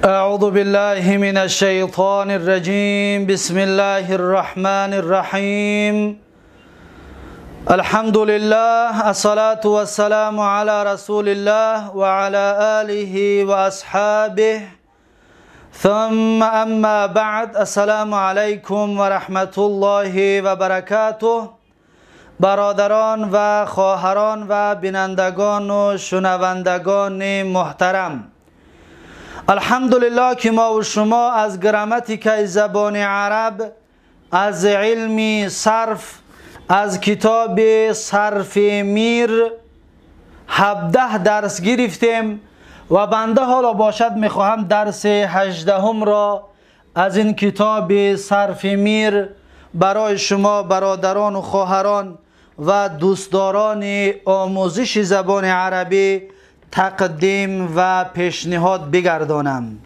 أعوذ بالله من الشيطان الرجيم. بسم الله الرحمن الرحيم. الحمد لله، الصلاة والسلام على رسول الله وعلى آله وأصحابه، ثم أما بعد. السلام عليكم ورحمة الله وبركاته. برادران و خواهران و بینندگان و شنوندگان محترم، الحمدلله که ما و شما از گراماتیکای زبان عرب، از علم صرف، از کتاب صرف میر 17 درس گرفتیم و بنده حالا باشد میخواهم درس 18 را از این کتاب صرف میر برای شما برادران و خواهران و دوستداران آموزش زبان عربی تقدیم و پیشنهاد بگردانم.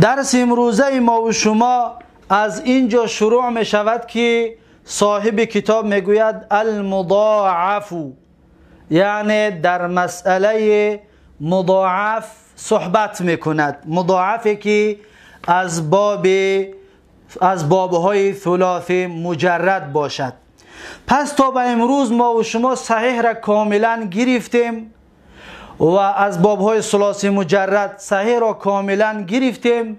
درس امروزه ما و شما از اینجا شروع می شود که صاحب کتاب میگوید المضاعف، یعنی در مسئله مضاعف صحبت میکند. مضاعفی که از بابهای ثلاثی مجرد باشد. پس تا به امروز ما و شما صحیح را کاملا گرفتیم و از بابهای ثلاثی مجرد صحیح را کاملا گرفتیم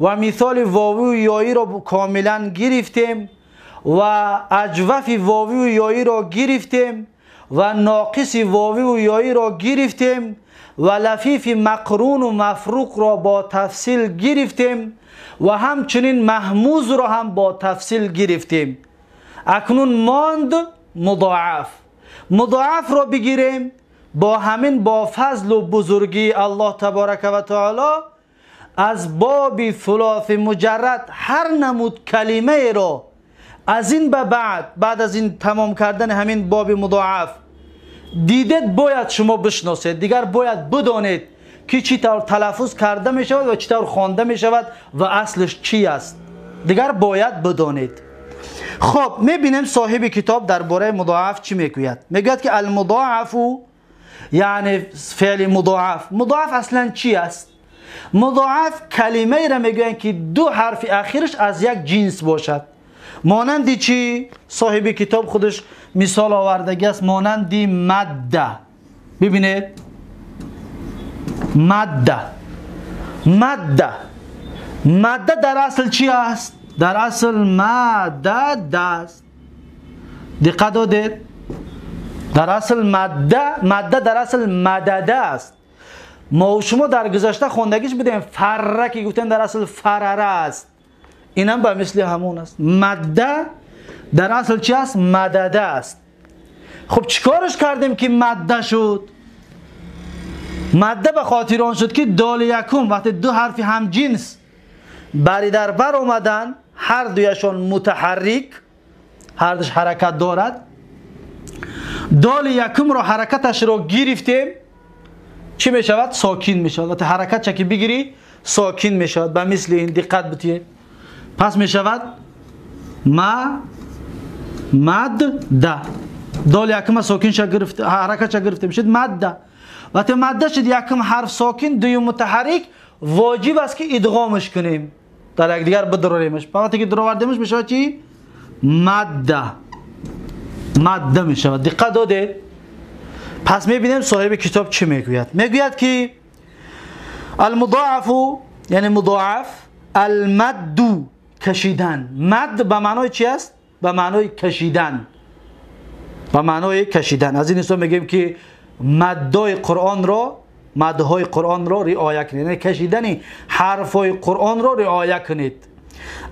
و مثال واوی و یایی را کاملا گرفتیم و اجوف واوی و یایی را گرفتیم و ناقص واوی و یایی را گرفتیم و لفیف مقرون و مفروق را با تفصیل گرفتیم و همچنین محموز را هم با تفصیل گرفتیم. اکنون ماند مضاعف. مضاعف را بگیریم با همین با فضل و بزرگی الله تبارک و تعالی از باب ثلاث مجرد هر نمود کلمه را از این به بعد از این تمام کردن همین باب مضاعف دیدید باید شما بشناسید، دیگر باید بدانید که چی طور تلفظ کرده می شود و چی طور خوانده می شود و اصلش چی است، دیگر باید بدانید. خب میبینیم صاحب کتاب درباره مضاعف چی میگوید. میگوید که المضاعف، یعنی فعل مضاعف. مضاعف اصلا چی است؟ مضاعف کلمه را میگویند که دو حرف اخیرش از یک جنس باشد. مانند چی؟ صاحب کتاب خودش مثال آوردگی است، مانند ماده. ببینید ماده، ماده، ماده در اصل چی است؟ در اصل ماده است. دقت دادید؟ در اصل ماده، ماده در اصل مدده است. ما و شما در گذشته خوندگیش بودیم فره که گفتیم در اصل فرره است، اینم به مثل همون است. ماده در اصل چی است؟ مدده است. خب چیکارش کردیم که ماده شد؟ ماده به خاطر آن شد که دال یکم وقتی دو حرف هم جنس بری در بر اومدن، هر دویشان متحرک، هر دوش حرکت دارد، دال یکم را حرکتش را گرفتیم چی می شود؟ ساکن می شود. وقتی حرکت که بگیری ساکن می شود. به مثل این دقت بتید. پس می شود ما مد ده. دال یکم ساکن شد گرفت، حرکت شد گرفته میشد ماده. وقتی ماده شد یکم حرف ساکن، دویم متحرک، واجب است که ادغامش کنیم، در یکدیگر بدروریمش. وقتی که دروردیمش میشود چی؟ ماده. ماده میشود. دقت داده؟ پس میبینیم صاحب کتاب چی میگوید. میگوید که المضاعف، یعنی مضاعف، المد کشیدن. مد به معنای چی است؟ به معنای کشیدن. به معنای کشیدن. از این حساب میگیم که مدهای قرآن را، مدهای قرآن را رعایت کنید، یعنی کشیدن حرفهای قرآن را رعایت کنید.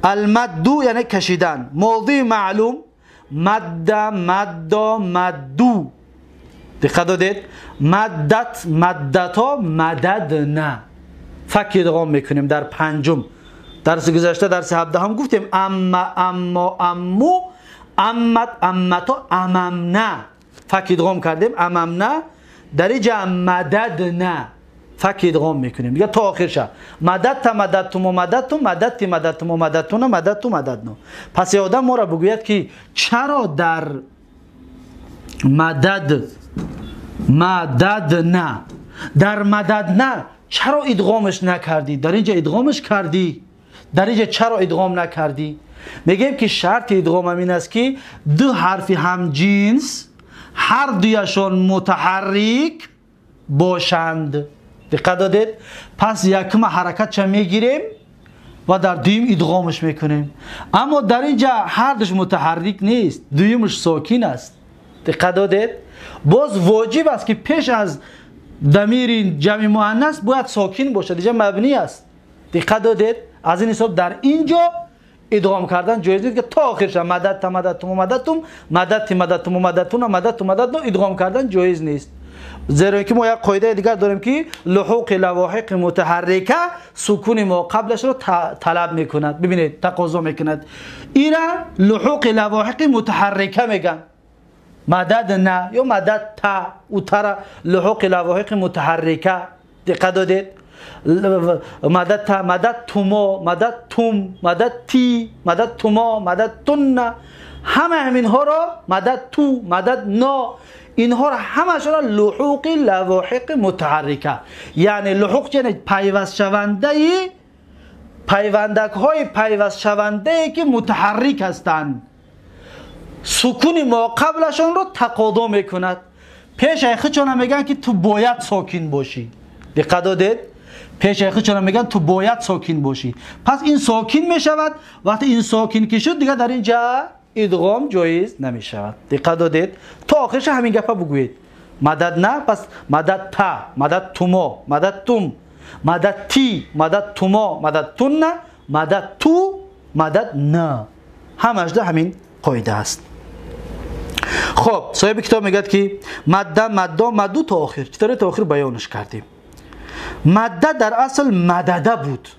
المد یعنی کشیدن. موضع معلوم، مد، مد، مدو. دقت دادید؟ مدت، مدتا، مددنا. فک ادغام میکنیم در پنجم. درس گذشته درس 17 هم گفتیم اما، اما، امو، امت، امتا، اممنا. فک ادغام کردیم اممنا. در اینجا مددنا فک ادغام میکنیم دیگه تا آخر شه. مدد تا مدد تو مدد تو مدد تی مدد تو مدد تو مدد تو مدد نو. پس آدم ما را بگوید که چرا در مدد مدد نه، در مدد نه чаро идғомаш накардӣ? Дар инҷа идғомаш кардӣ, дар инҷа чаро идғом накардӣ? Мегӯем ки шарти идғом ҳамин аст ки ду ҳарфи ҳамҷинс ҳар дуяшон мутаҳаррик бошанд. Диққат додед? Пас якума ҳаракатша мегирем ва дар дуюм идғомаш мекунем. Аммо дар инҷа ҳардуш мутаҳаррик нест, дуюмаш сокин аст. Диққат додед? Боз воҷиб аст ки пеш аз дамири ҷамъи муаннас бояд сокин бошад, инҷа мабнӣ аст. Диққат додед? Аз ин ҳисоб дар инҷо идғом кардан ҷоиз нест ки то охирша мададта мададтуму мададтум мададти мададтуму мададтуна мададту мададну идғом кардан ҷоиз нест. Зеро ки мо як қоидаи дигар дорем ки луҳуқи лавоҳиқи мутаҳаррика сукуни мо қаблашро талаб мекунад. Бибинед, тақозо мекунад. Ира луҳуқи лавоҳиқи мутаҳаррика меган. Мададна ё мададта утара луҳуқи лавоҳиқи мутаҳаррика. Диққат додед? Мададта, мададтумо, мададтум, мададти, мададтумо, мададтунна, ҳама ҳаминҳоро мададту, мададно, инҳоро ҳамашонро луҳуқи лавоҳиқи мутаҳаррика, яъне луҳуқ яъне пайвастшавандаи пайвандакҳои пайвастшавандае ки мутаҳаррик ҳастанд, сукуни моқаблашонро тақозо мекунад. Пешаи худшона мегӯянд ки ту бояд сокин бошӣ. Диққат додед? Пешаи худшона мегӯянд ту бояд сокин бошӣ. Пас ин сокин мешавад. Вақте ин сокин ки шуд, дигар дар ин ҷа идғом ҷоиз намешавад. Диққат додед? То охирша ҳамин гапа бугӯед. Мададна, пас мададта, мададтумо, мададтум, мададти, мададтумо, мададтунна, мададту, мададна, ҳамашда ҳамин қоида аст. Хоб, соҳиби китоб мегӯяд ки мадда, маддо, мадду то охир. Читори то охир баёнаш кардем. Мадда дар асл мадада буд.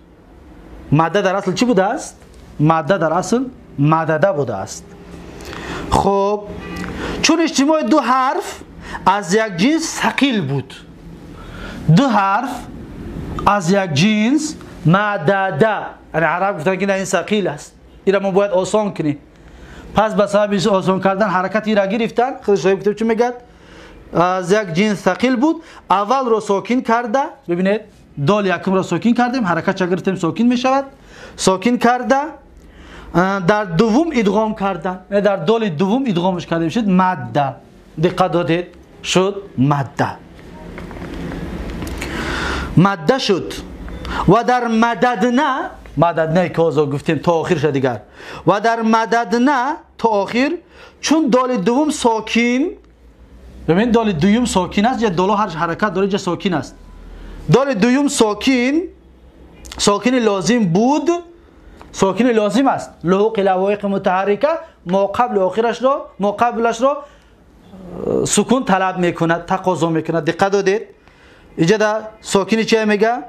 Мадда дар асл чӣ будааст? Мадда дар асл мадада будааст. Хоб, чун иҷтимои ду ҳарф аз як ҷинс сақил буд. Ду ҳарф аз як ҷинс мадада, яъне араб гуфтанд ки ин сақил аст, инро мо бояд осон кунем. Пас ба сабаби осон кардан ҳаракати ира гирифтан. Худи соҳиби китоб чӣ мегӯяд? Аз як ҷинс сақил буд, аввалро сокин карда, бибинед, дол якумро сокин кардем, ҳаракатша гирифтем, сокин мешавад. Сокин карда, дар дуввум идғом кардан, дар доли дуввум идғомаш кардем, шуд мадда. Диққат додед? Шуд мадда. Мадда шуд. Ва дар мададна, мададна ки ҳозир гуфтем то охирша дигар. Ва дар мададна то охир, чун доли дуввум сокин, бибин, доли дуюм сокин аст, ҷа доло ҳар ҳаракат дорад, ҷа сокин аст. Доли дуюм сокин, сокини лозим буд, сокини лозим аст. Луҳуқи лавоиқи мутаҳаррика мо қабли охирашро, мо қаблашро сукун талаб мекунад, тақозо мекунад. Диққат додед? Инҷа да сокини чия мега?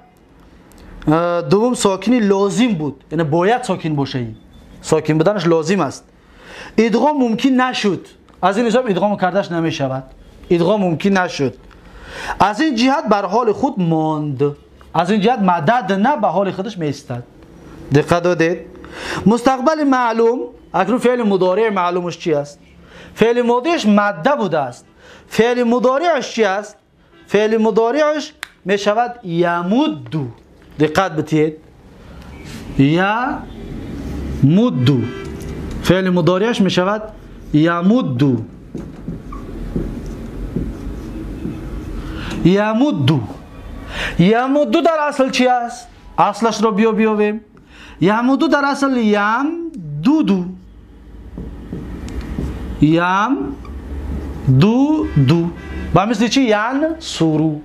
Дуввум сокини лозим буд, яъне бояд сокин бошад. Сокин буданаш лозим аст. Идғом мумкин нашуд. Аз ин ҳисоб идғом кардаш намешавад. Идғом мумкин нашуд. Аз ин ҷиҳат бар ҳоли худ монд. Аз ин ҷиҳат мадад на ба ҳоли худаш меистад. Диққат додед? Мустақбали маълум, акнун феъли мудореъ маълумаш чи аст? Феъли модиаш мадда будааст. Феъли мудореъаш чи аст? Феъли мудореъаш мешавад ямудду. Диққат битиед. Ямудду. Феъли мудореъаш мешавад ямудду. Ямудду. Ямудду дар асл чи аст? Аслашро биё биёвем. Ямудду дар асл ямдуду. Ямдуду. Ба мисли чи? Янсуру.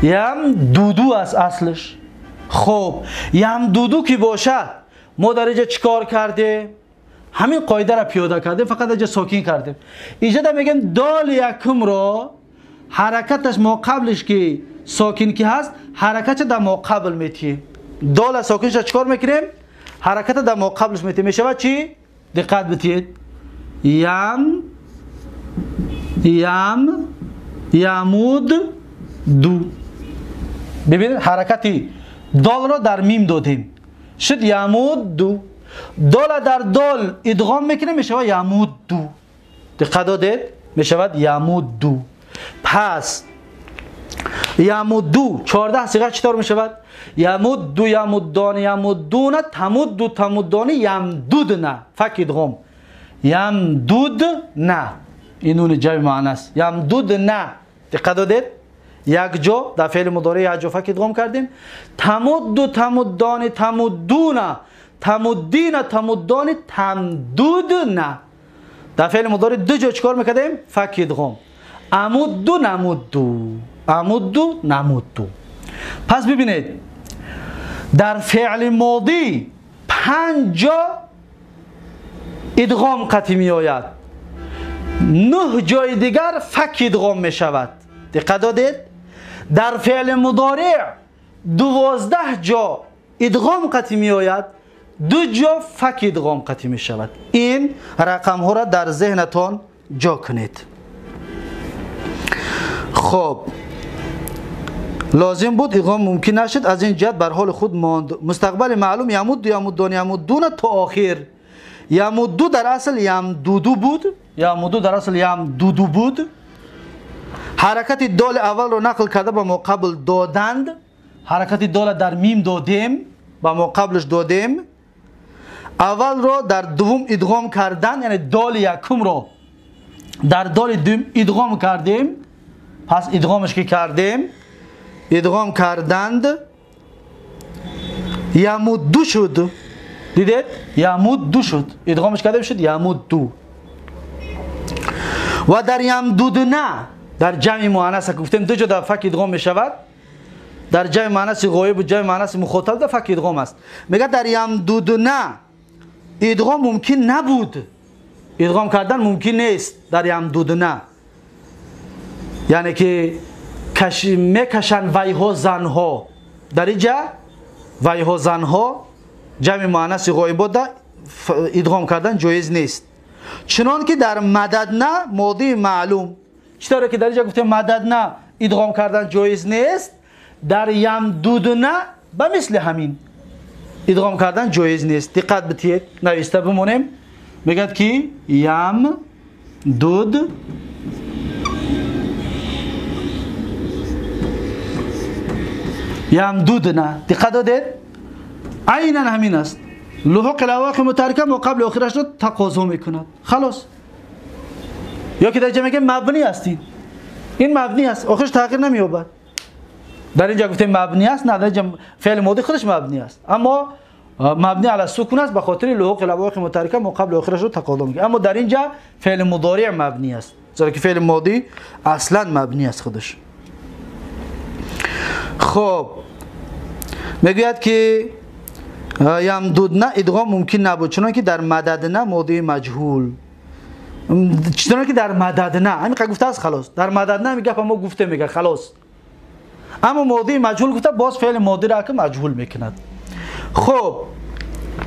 Ямдуду аст аслаш. Хоб, ямдуду ки бошад, мо дар инҷа чӣ кор кардем? Ҳамин қоидаро пиёда кардем, фақат инҷа сокин кардем. Инҷа да мегӯем доли якумро ҳаракаташ мо қаблиш ки сокин ки ҳаст, ҳаракатша дар мо қабл метиҳем. Дола сокинша чӣ кор мекунем? Ҳараката дар мо қаблиш метиҳем. Мешавад чӣ? Диққат битиҳед. Ям, ям, ямуд, ду. Бибинед, ҳаракати долро дар мим додем. Шуд ямуд ду. Дола дар дол идғом мекунем, мешавад ямуд ду. Диққат додед? Мешавад ямуд ду. Пас یمدو 14 صیغه چطور میشود؟ یمدو یمدان یمدون تمدو تمدان یمدودن. فک ادغام یمدودن، این نون جمع مؤنث یمدودن. دقت دادید؟ یک جا در فعل مضارع یک جا فک ادغام کردیم. تمدو تمدان تمدون تمدین تمدان تمدودن. در فعل مضارع دو جا چیکار میکردیم؟ فک ادغام. امدو نمدو، امدو نمدو. پس ببینید در فعل ماضی 5 جا ادغام قطعی می آید، 9 جای دیگر فک ادغام می شود. دقت دادید؟ در فعل مضارع 12 جا ادغام قطعی می آید، 2 جا فک ادغام قطعی می شود. این رقم ها را در ذهنتان جا کنید. خب لازم بود ادغام ممکن نشد، از این جهت بر حال خود ماند. مستقبل معلوم یمد یمدان یمدون تا آخر. یمدو در اصل یمدودو بود، یمدو در اصل یمدودو بود. حرکت دال اول رو نقل کرده به ما قبل دادند. حرکت دال در میم دادیم، به ما قبلش دادیم. اول رو در دوم ادغام کردن، یعنی دال یکم رو در دال دوم ادغام کردیم. پس ادغامش که کردیم، ادغام کردند، یمدو شد. دیدید؟ یمدو شد، ادغامش کردیم شد یمدو. و در یمدودنه در جمع مؤنث که گفتیم دو جا در فک ادغام می شود، در جمع مؤنث غایب و جمع مؤنث مخاطب در فک ادغام است. میگه در یمدودنه ادغام ممکن نبود، ادغام کردن ممکن نیست در یمدودنه، یعنی که میکشن ویها زنها. در اینجا ویها زنها جمع مؤنث غایب در ادغام کردن جایز نیست. چنان که در مددنه ماضی معلوم، چطوره که در اینجا گفتیم مددنه ادغام کردن جایز نیست، در یمدودنه به مثل همین ادغام کردن جایز نیست. دقت بتید، نوشته بمونیم. میگد که یمدود یمدودنه. دقت دادید؟ عینا همین است. لحق الاواخر مترکه ما قبل آخرش را تقاضا میکند. خلاص. یا که در اینجا میگه مبنی هستین، این مبنی است، آخرش تغییر نمییابد. در اینجا گفتیم مبنی است، نه در اینجا فعل ماضی خودش مبنی است، اما مبنی علی السکون است به خاطر لحق الاواخر مترکه ما قبل آخرش را تقاضا میکند. اما در اینجا فعل مضارع مبنی است، زیرا که فعل ماضی اصلا مبنی است خودش. خب میگوید که یمدودنه ادغام ممکن نبود، چون که در مددنه ماضی مجهول، چون که در مددنه همین گفته است خلاص. در مددنه میگه ما گفته میگه خلاص، اما ماضی مجهول گفته باز فعل ماضی را که مجهول میکند. خب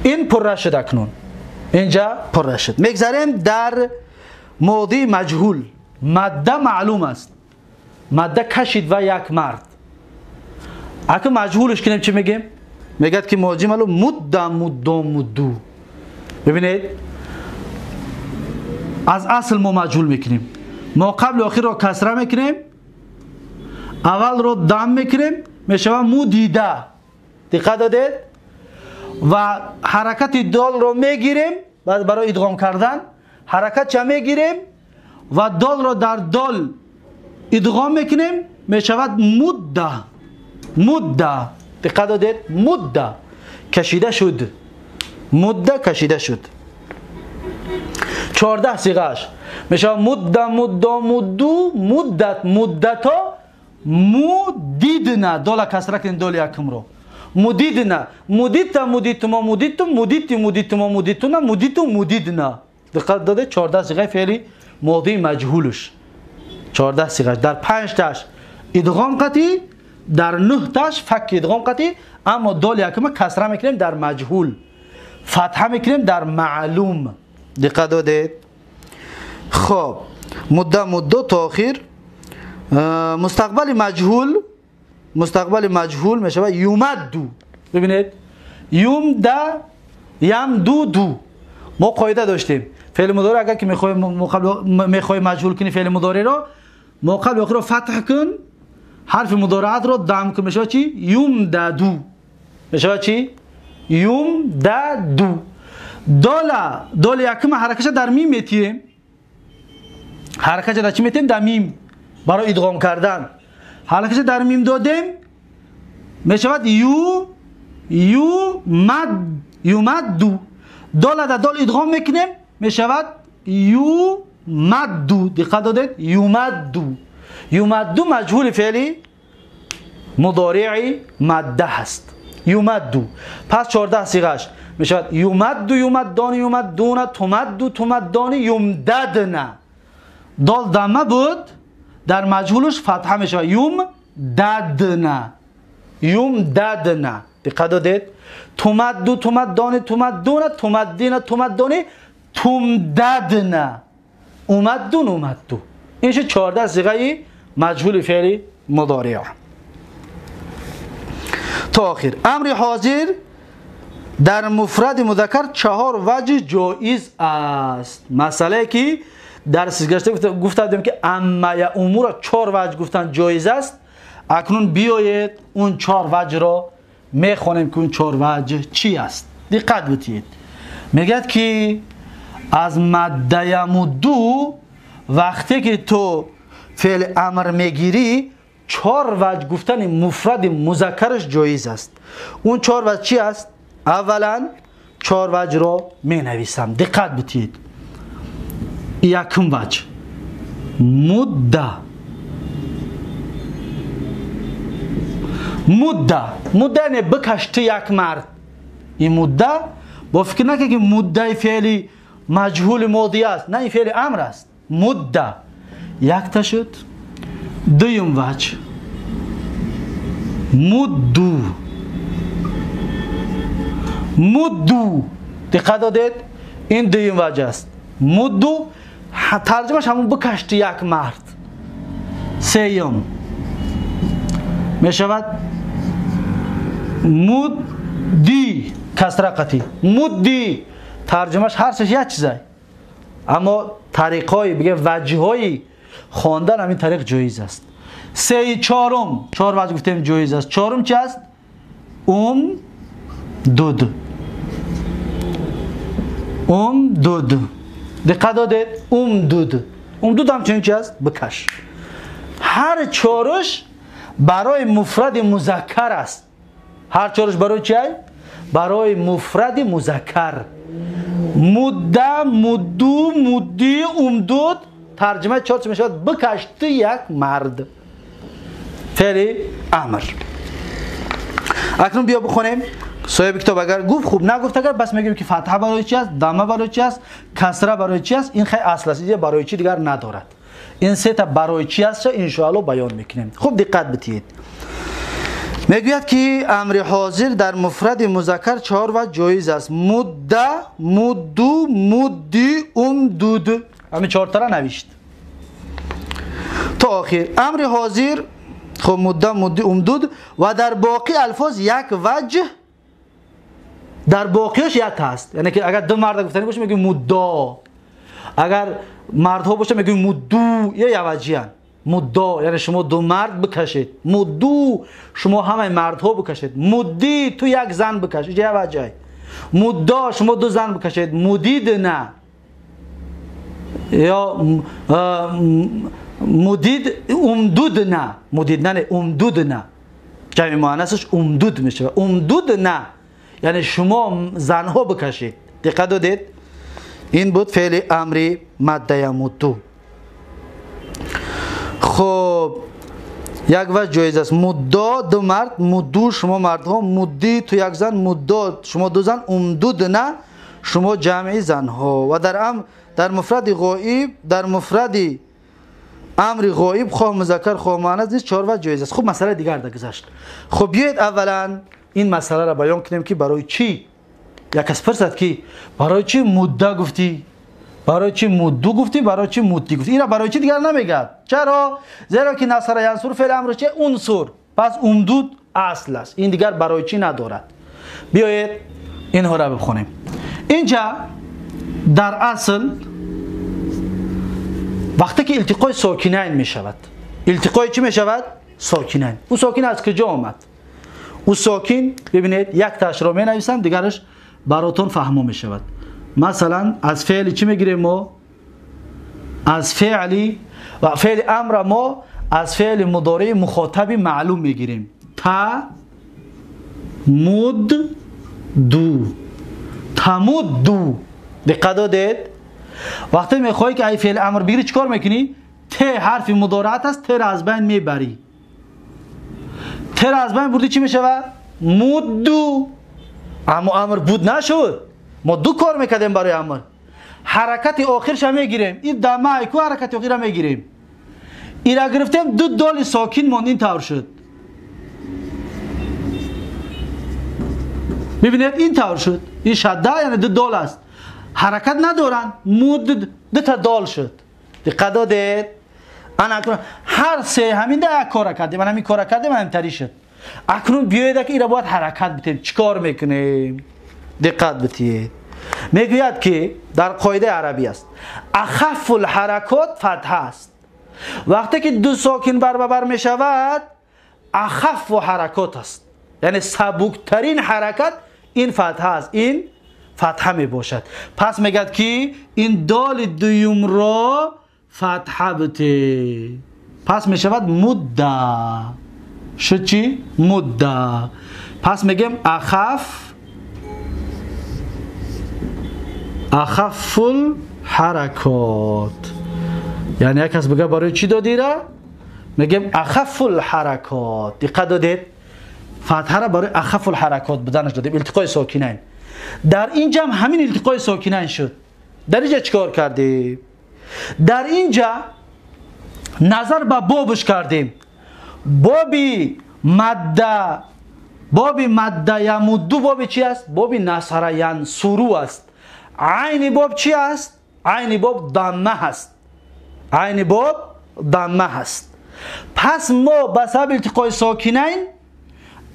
این پره شد. اکنون اینجا پره شد. میگذریم در ماضی مجهول. ماده معلوم است، ماده کشید و یک مرد. اگه مجهولش کنیم چی میگیم؟ میگد که ماضی معلوم مد مد مدو. ببینید از اصل ما مجهول میکنیم، ما قبل آخر رو کسره میکنیم، اول رو دم میکنیم، میشود مدیده. دقت دادید؟ و حرکت دال رو میگیریم برای ادغام کردن، حرکت چه میگیریم و دال رو در دال ادغام میکنیم، میشود مده. مده. دقت دادید؟ مده کشیده شد، مده کشیده شد. 14 صیغه‌اش میشه مده مده مدو مدت مدتا مدیدنا. دال کسره کن دال یکم رو مدیدنا، مدیتا مدیتما مدیتم مدیتی مدیتما مدیتونا مدیتو مدیدنا. دقت داده؟ 14 صیغه فعلی ماضی مجهولش، 14 صیغه در 5 تاش ادغام قطعی، در 9 تاش فک ادغام قطعی، اما دال یکم کسره میکنیم در مجهول، فتحه میکنیم در معلوم. دقت دادید؟ خب مده مده تا آخر. مستقبل مجهول، مستقبل مجهول میشه یومدو. ببینید یومد یمدو دو. ما قاعده داشتیم فعل مضارع اگر که میخوای مجهول کنی فعل مضارع را، ما قبل آخر رو فتح کن، حرف مضارعت رو دم کن میشه چی؟ یمددو. میشه چی؟ یمددو. دال دال یکم حرکتش در میم میتیم. حرکتش در چی میتیم؟ در میم. برای ادغام کردن. حرکتش در میم دادیم میشود یو یو مد یمدو. دال در دال ادغام میکنیم میشود یو مدو. دقت دادید؟ یمدو. یمدو مجهول فعلی مضارعی مده هست. یمدو. پس 14 صیغه‌اش میشود یمدو یمدان یمدون تمدو تمدان یمددن. دال دمه بود در مجهولش فتحه میشود یمددن. یمددن. دقت دادید؟ تمدو تمدان تمدون تمدین تمدان تمددن. اومدون اومدو. این شد 14 صیغه مجهول فعلی مضارع. تا آخر امر حاضر در مفرد مذکر 4 وجه جایز است. مسئله که در گذشته گفته بودیم که اما یا امور 4 وجه گفتن جایز است. اکنون بیایید اون 4 وجه را میخوانیم که اون 4 وجه چی است. دقت بکنید. میگه که از ماده یمدو وقتی که تو فعل امر میگیری 4 وجه گفتن مفرد مذکرش جایز است. اون 4 وجه چی است؟ اولا 4 وجه را می نویسم. دقت بکنید. یکم وجه مده. مده مده یعنی بکش تو یک مرد. این مده با فکر نکن که مده فعلی مجهول ماضی است، نه این فعل امر است. مده یک تا شد. دویم وجه مدو. مدو. دقت دادید؟ این دویم وجه است. مدو ترجمهش همون بکش تو یک مرد. سیوم میشود مدی کسره قطی. مدی ترجمهش هر سش یک چیزه، اما طریقای بگه وجه‌های خواندن همین طریق جایز است. سه چهارم، 4 وجه گفتیم جایز است. چهارم چی است؟ دود. دود. دقت دادید؟ دود. دود هم چنین چی است؟ بکش. هر چهارش برای مفرد مذکر است. هر چهارش برای چی؟ برای مفرد مذکر. مده مدو مدی امدود ترجمه 4 چی میشود؟ بکش تو یک مرد. فعل امر. اکنون بیا بخونیم. صاحب کتاب اگر گفت خوب، نگفت اگر بس میگیم که فتحه برای چی است، دمه برای چی است، کسره برای چی است. این خیلی اصل است، برای چی دیگر ندارد. این سه تا برای چی است ان شاء الله بیان میکنیم. خوب دقت بدید. میگوید که امر حاضر در مفرد مذکر 4 وجه جایز است. مده مدو مدی امدود. همین 4 تا را نوشت تا آخر. امر حاضر خب مده مدی امدود و در باقی الفاظ یک وجه، در باقیش یک هست. یعنی که اگر دو مرد گفتنی باشه میگیم مدا، اگر مردها باشه میگیم مدو، یه وجهی. مدا یعنی شما دو مرد بکشید، مدو شما همه مردها بکشید، مدی تو یک زن بکش، یه وجهی. مدا شما دو زن بکشید، مدید نه، یا مدید امدود نه، مدید نه امدود نه، جمع مؤنثش امدود میشه. امدود نه یعنی شما زنها بکشید. دقت دادید؟ این بود فعل امری ماده یمدو. خب یک وجه جایز است. مدا دو مرد، مدو شما مردها، مدی تو یک زن، مدا شما دو زن، امدود نه شما جمعی زنها. و در امر در مفرد غایب، در مفرد امر غایب خواه مذکر خواه مؤنث نیست 4 وجه جایز است. خب مسئله دیگر در گذشت. خب بیایید اولا این مسئله را بیان کنیم که برای چی یک کس پرسد که برای چی مده گفتی، برای چی مدو گفتی، برای چی مدی گفتی. این را برای چی دیگر نمیگه. چرا؟ زیرا که نصر ینصر فعل امر چه؟ عنصر. پس امدود اصل است، این دیگر برای چی ندارد. بیایید اینها را بخونیم. اینجا در اصل وقتی که التقای ساکنین می شود، التقای چی می شود؟ ساکینن. او ساکین از کجا آمد؟ او ساکین ببینید یک تاش رو می‌نویسم دیگرش براتون فهمو میشود. مثلا از فعل چی میگیریم ما؟ از فعلی و فعل امر ما از فعل مضارع مخاطب معلوم میگیریم. تا مد دو، تمد دو. دقت دادید؟ وقتی میخوای که ای فعل امر بگیری چیکار میکنی؟ ت حرف مضارعت است، ت را از بین میبری. ت را از بین بردی چی میشود؟ مد دو. اما امر بود نشد، ما دو کار میکردیم برای امر. حرکت آخرش میگیریم، این دمه کو حرکت آخر میگیریم. ایرا گرفتیم دو دال ساکن ماند، این طور شد. ببینید این طور شد، این شده یعنی دو دال است، حرکت ندارن، مد دو تا دال شد. دقت دادید؟ انا هر سه همین ده یک کار کردیم، من همین کار کردیم، همین تری شد. اکنون بیاید که ایرا باید حرکت بدیم، چیکار میکنیم؟ دقت بدید. میگوید که در قاعده عربی است اخف الحرکات فتحه است. وقتی که دو ساکن بر بر میشود اخف و حرکات است، یعنی سبکترین حرکت این فتحه است، این فتحه می باشد. پس میگد که این دال دوم را فتحه بده، پس میشود مده. شد چی؟ مده. پس میگیم اخف، اخف الحرکات. یعنی یک کس بگه برای چی دادی را؟ میگیم اخف الحرکات. دقت دادید؟ فتحه را برای اخف الحرکات بدنش دادیم، التقای ساکنین. در اینجا هم همین التقای ساکنین شد. در اینجا چیکار کردیم؟ در اینجا نظر به بابش کردیم. بابی مده، بابی مده یمدو بابی چی است؟ بابی نصر ینصرو است. عین باب چی است؟ عین باب ضمه است. عین باب ضمه است. پس ما به سبب التقای ساکنین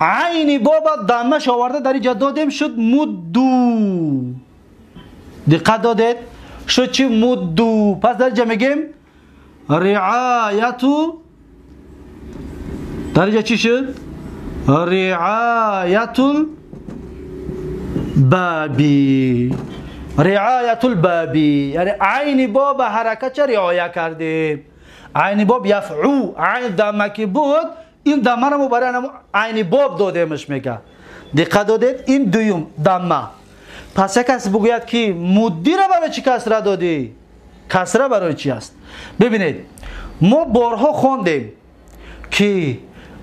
عین باب ضمه آورده در اینجا دادیم، شد مدو. دقت دادید؟ شد چی؟ مدو. پس در اینجا میگیم رعایت، در اینجا چی شد؟ رعایت البابی. رعایت البابی یعنی عین باب حرکت چه رعایت کردیم. عین باب یفعو، عین ضمه که بود این ضمه رو برای عین باب دادیمش میگه. دقت دادید؟ این دوم ضمه. پس یک کس بگوید که مدی را برای چی کسره دادی؟ کسره برای چی است؟ ببینید ما بارها خواندیم که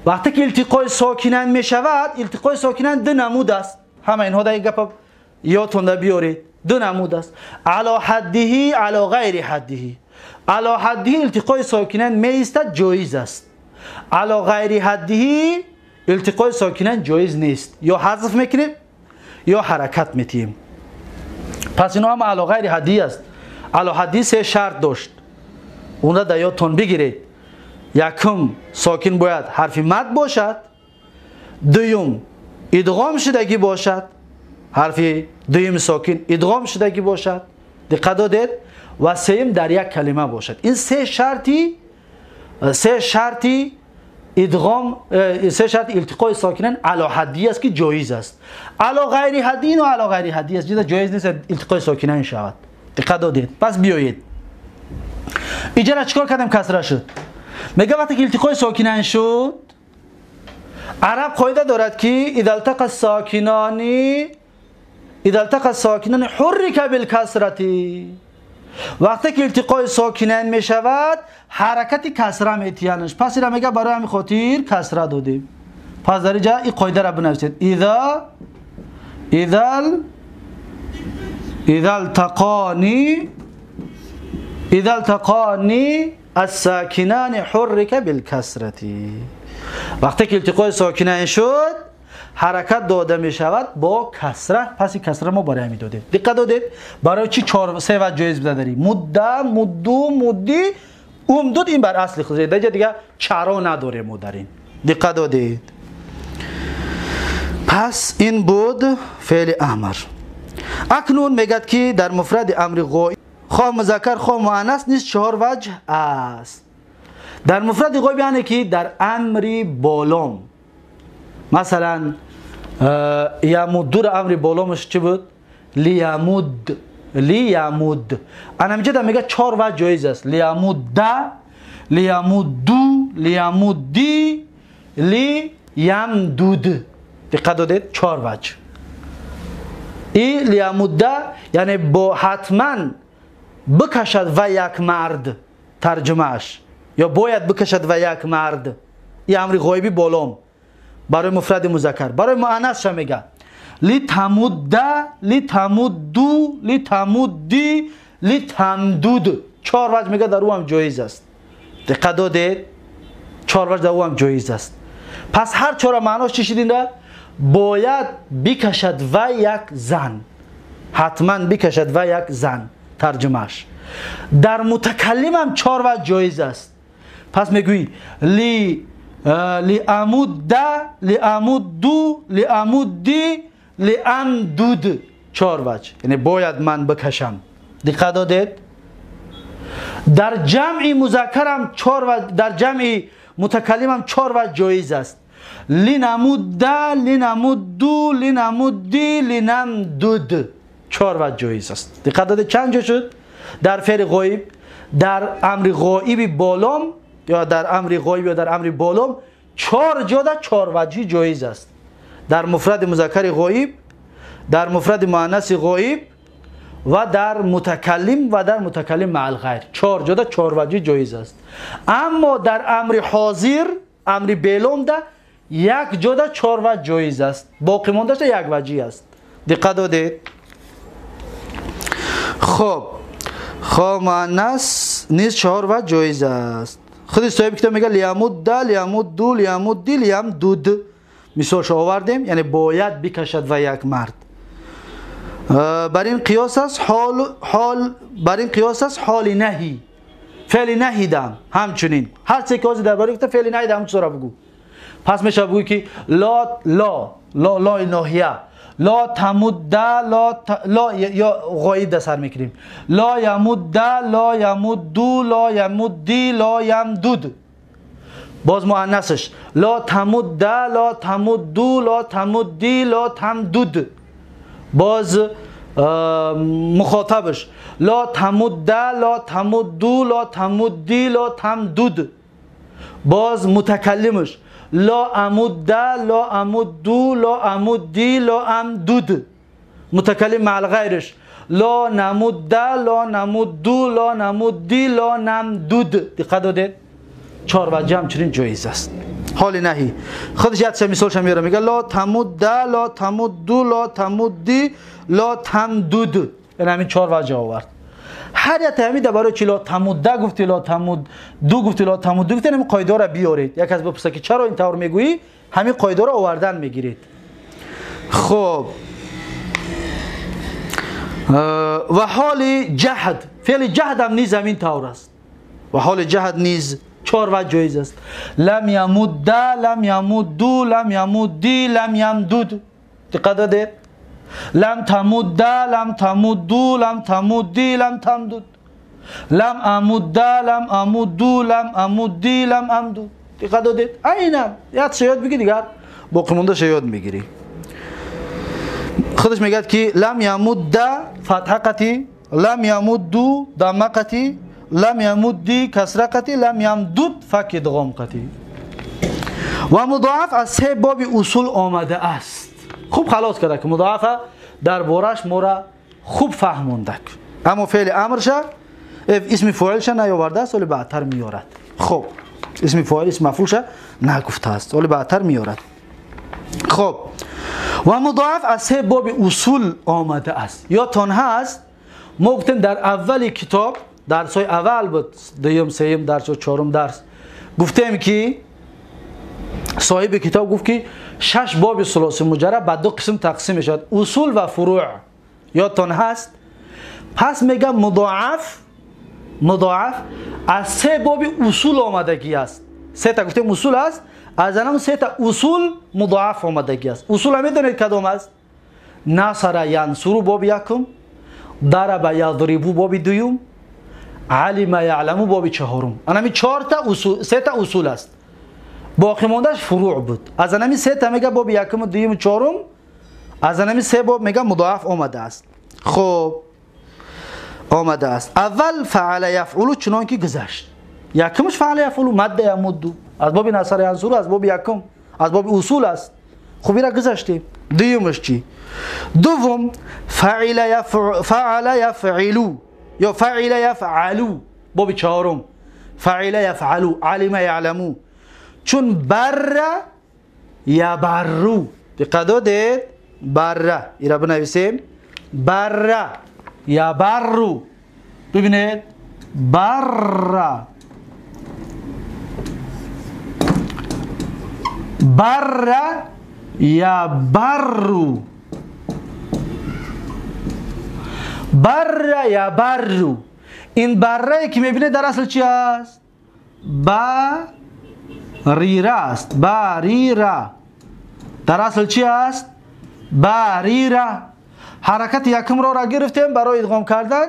وقتی که التقای ساکنین میشود، التقای ساکنین دو نمود است. همه اینها در این گپ یادتون بیارید. دو نمود است، علی حده، علی غیر حده. علی حده التقای ساکنین می ایستد، جایز است. علی غیر حده التقای ساکنین جایز نیست، یا حذف میکنیم یا حرکت میتیم. پس اینا هم علی غیر حده است. علی حده سه شرط داشت، اون را در یادتون بگیرید. یکم ساکن باید حرف مد باشد، دوم ادغام شدگی باشد، حرف دوم ساکن ادغام شدگی باشد، دقت دادید، و سیم در یک کلمه باشد. این سه شرطی، سه شرطی ادغام، سه شرط التقای ساکنین علی حدی است که جایز است. علی غیر حدی و علی غیر حدی است جایز نیست التقای ساکنین شود. دقت دادید؟ پس بیایید اینجا چیکار کردیم؟ کسره شد. میگه وقتی که التقای ساکنین شد، عرب قاعده دارد که اذا التقى الساکنان، اذا التقى الساکنان حرک بالکسرة. وقتی که التقای ساکنین می شود حرکت کسره میتیانش. پس اینا میگه برای همین خاطر کسره دادیم. پس در اینجا این قاعده را بنویسید. اذا اذا اذا التقانی اذا التقانی الساکنان حرک بالکسرة. وقتی که التقای ساکنین شد حرکت داده می شود با کسره. پس این کسره ما برای همین دادیم. دقت دادید؟ برای چی 4 3 وجه جایز بوده داری؟ مده، مدو، مدی، امدود. این بر اصل خود دیگه دیگه چرا نداریم ما در این. دقت دادید؟ پس این بود فعل امر. اکنون میگد که در مفرد امر غائب خواه مذکر خواه مؤنث نیز 4 وجه است. در مفرد غایب یعنی که در امر بالام، مثلا یمد در امر بالامش چی بود؟ لیمد. لیمد انا اینجا میگه چهار وجه جایز است: لیمد، لیمدو، لیمدی، لیمدود. دقت دادید؟ چهار وجه. ای لیمد یعنی با حتما بکشد و یک مرد، ترجمهش یا باید بکشد و یک مرد. این امر غایبی بالام برای مفرد مذکر. برای مؤنث میگه لیتمد، لیتمدو، لیتمدی، لیتمدود. چهار وجه میگه در او هم جایز است. دقت دادید؟ چهار وجه در او هم جایز است. پس هر چهار معناش چی شد؟ باید بکشد و یک زن، حتما بکشد و یک زن، ترجمهش. در متکلم هم چهار وجه جایز است. پس میگویی لی لیامد، لیامدو، لیامدی، لیامدود. چهار وجه، یعنی باید من بکشم. دقت دادید؟ در جمع مذکر هم چهار وجه، در جمع متکلم هم چهار وجه جایز است: لینمد، لینمدو، لینمدی، لینمدود. چهار وجه جایز است. دقت دادید چند جا شد؟ در فعل غایب، در امر غایب بالام یا در امر غایب یا در امر بالام چهار جا در چهار وجهی جایز است: در مفرد مذکر غایب، در مفرد مؤنث غایب و در متکلم و در متکلم مع الغیر. چهار جا در چهار وجهی جایز است. اما در امر حاضر، امر بیلوم ده یک جا در چهار وجه جایز است، باقی ماندهش یک وجهی است. دقت دادید؟ خب مؤنث نیز چهار وجه جایز است. خود صاحب کتاب میگه لیمد، لیمدو، لیمدی، لیمدود. مثالش آوردیم، یعنی باید بکشد و یک مرد. بر این قیاس است حال بر این قیاس است حال نهی، فعل نهی دم همچنین. هر چه که درباره گفته فعل نهی دم چرا بگو. پس میشه بگو که لا لا لا لا ناهیه، لا تمد، لا لا یا غایب در سر میکنیم، لا یمد، لا یمدو، لا یمدی، لا یمدود. باز مؤنثش لا تمد، لا تمدو، لا تمدی، لا تمدود. باز مخاطبش لا تمد، لا تمدو، لا تمدی، لا تمدود. باز متکلمش لا امد، لا امدو، لا امدی، لا امدود. متکلم مع الغیرش لا نمد، لا نمدو، لا نمدی، لا نمدود. دقت دادید؟ چهار وجه همچنین جایز است. حال نهی خودش یه مثالش میاره، میگه لا تمد، لا تمدو، لا تمدی، لا تمدود. یعنی همین چهار وجه آورد. هر یک همین درباره چی لا تمد گفتی، لا تمد دو گفتی، لا تمد گفتی، همین قاعده را بیارید. یک از بپرسه که چرا این طور میگویی، همین قاعده را آوردن میگیرید. خب و حال جهد، فعل جهد هم نیز همین طور است. و حال جهد نیز چهار وجه جایز است: لم یمد، لم یمدو، لم یمدی، لم یمدود. دقت دادید؟ لم تمد، لم تمدو، لم تمدی، لم تمدود. لم امد، لم امدو، لم امدی، لم امدود. دقت دادید؟ عینا یاد یاد بگی، دیگر باقی مونده یاد میگیری. خودش میگه که لم یمد فتحه قطی، لم یمدو ضمه قطی، لم یمدی کسره قطی، لم یمدود فک ادغام قطی. و مضاعف از سه باب اصول آمده است. خوب خلاص کرده که مضاعف در بارش ما را خوب فهموندک، اما فعل امرش اسم فاعلش نیاورده است، ولی بعدتر میارد. خب اسم فاعل اسم مفعولش نگفته است، ولی بعدتر میارد. خب و مضاعف از سه باب اصول آمده است. یادتان هست ما گفتیم در اول کتاب، درس های اول بود، دوم سوم درس و چهارم درس، گفتیم که صاحب کتاب گفت که شش باب ثلاثی مجرد به دو قسم تقسیم میشود، اصول و فروع. یادتان هست؟ پس میگم مضاعف از سه باب اصول آمدگی است. سه تا گفتیم اصول است، از آن سه تا اصول مضاعف آمدگی است. اصول هم میدونید کدام است؟ نصر ینصر باب یکم، ضرب یضرب باب دوم، علم یعلم باب چهارم. انمی چهار تا اصول، سه تا اصول است، باقی ماندهش فروع بود. از انمی سه تا میگه باب یکم و دوم و چهارم، از انمی سه باب میگه مضاعف آمده است. خب آمده است. اول فعل یفعل چنان که گذشت، یکمش فعل یفعل مد یمد از باب نصر ینصر، از باب یکم، از باب اصول است. خب اینا گذشتیم. دومش چی؟ دوم فعل یفعل، فعل یفعل یا فعل یفعلو باب چهارم، فعل یفعلو علم یعلمو، چون بر یبرو. دقت دادید؟ بر ایرا بنویسیم، بر یبرو. ببینید بر، بر یبرو، بر یبرو. این بره که میبینه در اصل چی است؟ بریره است. بریره در اصل چی است؟ بریره. حرکت یکم را گرفتیم برای ادغام کردن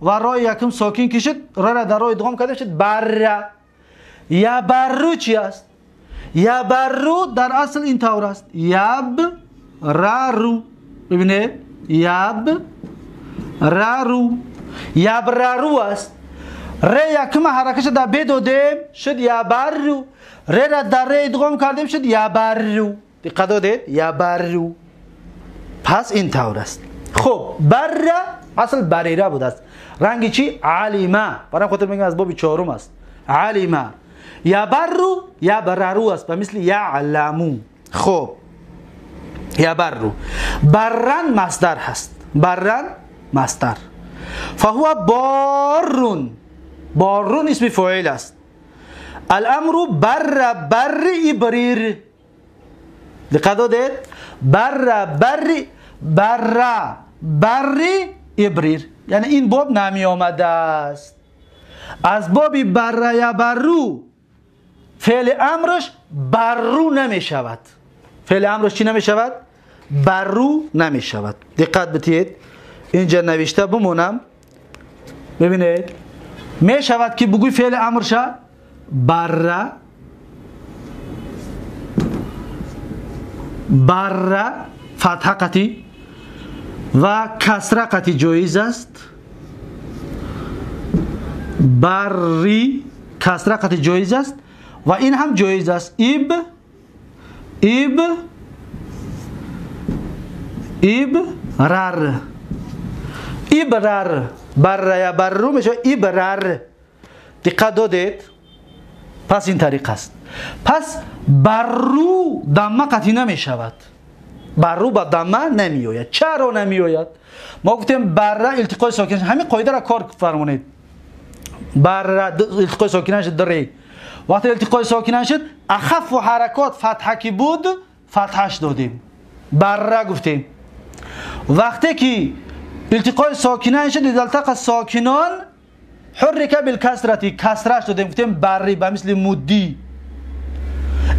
و رای یکم ساکن کشید، را در رای ادغام کردیم شد بره. یبرو چی است؟ یبرو در اصل این طور است، یب رارو. ببینید یب رارو، یبرارو است. ر یکم حرکتش در ب دادیم شد یبرو، ر را در ر ادغام کردیم شد یبرو. دقت دادید؟ یبرو. پس این طور است. خب بر اصل بریره بود است. رنگ چی؟ علیمه. برای خاطر میگم از باب چهارم است. علیمه یبرو یبررو است، به مثل یعلمو. خب یبرو برن مصدر هست، برن مصدر. فهو بارون، بارون اسم فاعل است. الامر بر بر ابریر. دقت دادید؟ بر بر بر بر ابریر، یعنی این باب نمی آمده است. از باب بر یبرو فعل امرش برو نمی شود. فعل امرش چی نمی شود؟ برو نمی شود. دقت بتید، اینجا نوشته بمونم. ببینید می شود که بگوی فعل امرش بره، بره فتحه قطی و کسره قطی جایز است. بری کسره قطی جایز است و این هم جایز است. ایب ایب ایب رر، ایبرر، بر یا برو میشه ایبرر. دقت دادید؟ پس این طریق است. پس برو دمه قطعی نمی شود، برو با دمه نمی آید. چرا نمی آید؟ ما گفتیم بره التقای ساکن، همین قاعده را کار فرمانید. بره التقای ساکنه شد دره، وقتی التقای ساکنه شد اخف و حرکات فتحه کی بود فتحش دادیم، بره گفتیم. وقتی که التقای ساکنه شد التقى ساکنان حرک بالکسرتی، کسرش دادیم گفتیم بری، به مثل مدی.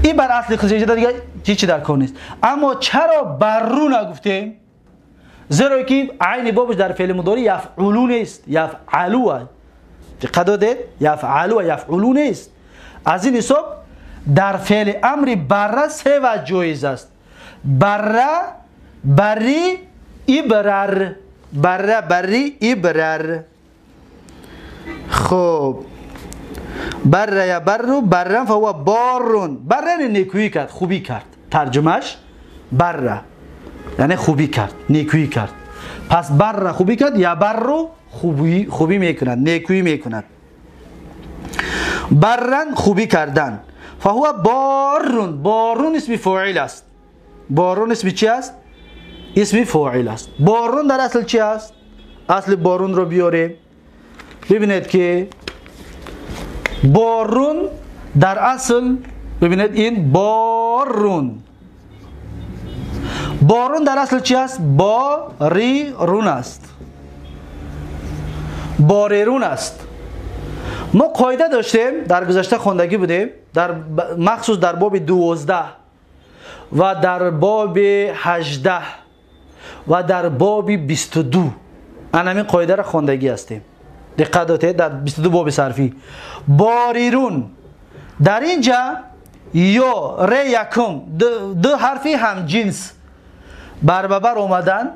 این بر اصل خود دیگه چیزی در کار نیست. اما چرا برو نگفتیم؟ زیرا که عین بابش در فعل مضارع یفعلون نیست، یفعلو. دقت دادید؟ یفعلو یفعلو نیست. از این حساب در فعل امر بره سه وجه جایز است: بره، بری، ایبرر. بره، بری، ایبرر. خب بره یا برو، برن فهو بارون. بره نیکویی کرد، خوبی کرد. ترجمهش بره یعنی خوبی کرد، نیکویی کرد. پس بره خوبی کرد یا برو خوبی میکند، نیکویی میکند. برن خوبی کردن. فهو بارون، بارون اسم فاعل است. بارون اسم چی است؟ اسم فاعل است. بارون در اصل چی است؟ اصل بارون رو بیاریم. ببینید که بارون در اصل، ببینید این بارون، بارون در اصل چی است؟ باریرون است، باریرون است. ما قاعده داشتیم در گذشته خواندگی بودیم، در مخصوص در باب 12 و در باب 18 و در باب 22 همین قاعده را خواندگی هستیم. دقت دادید در 22 باب صرفی باریرون در اینجا یا ر یکم دو حرفی هم جنس بر بر اومدن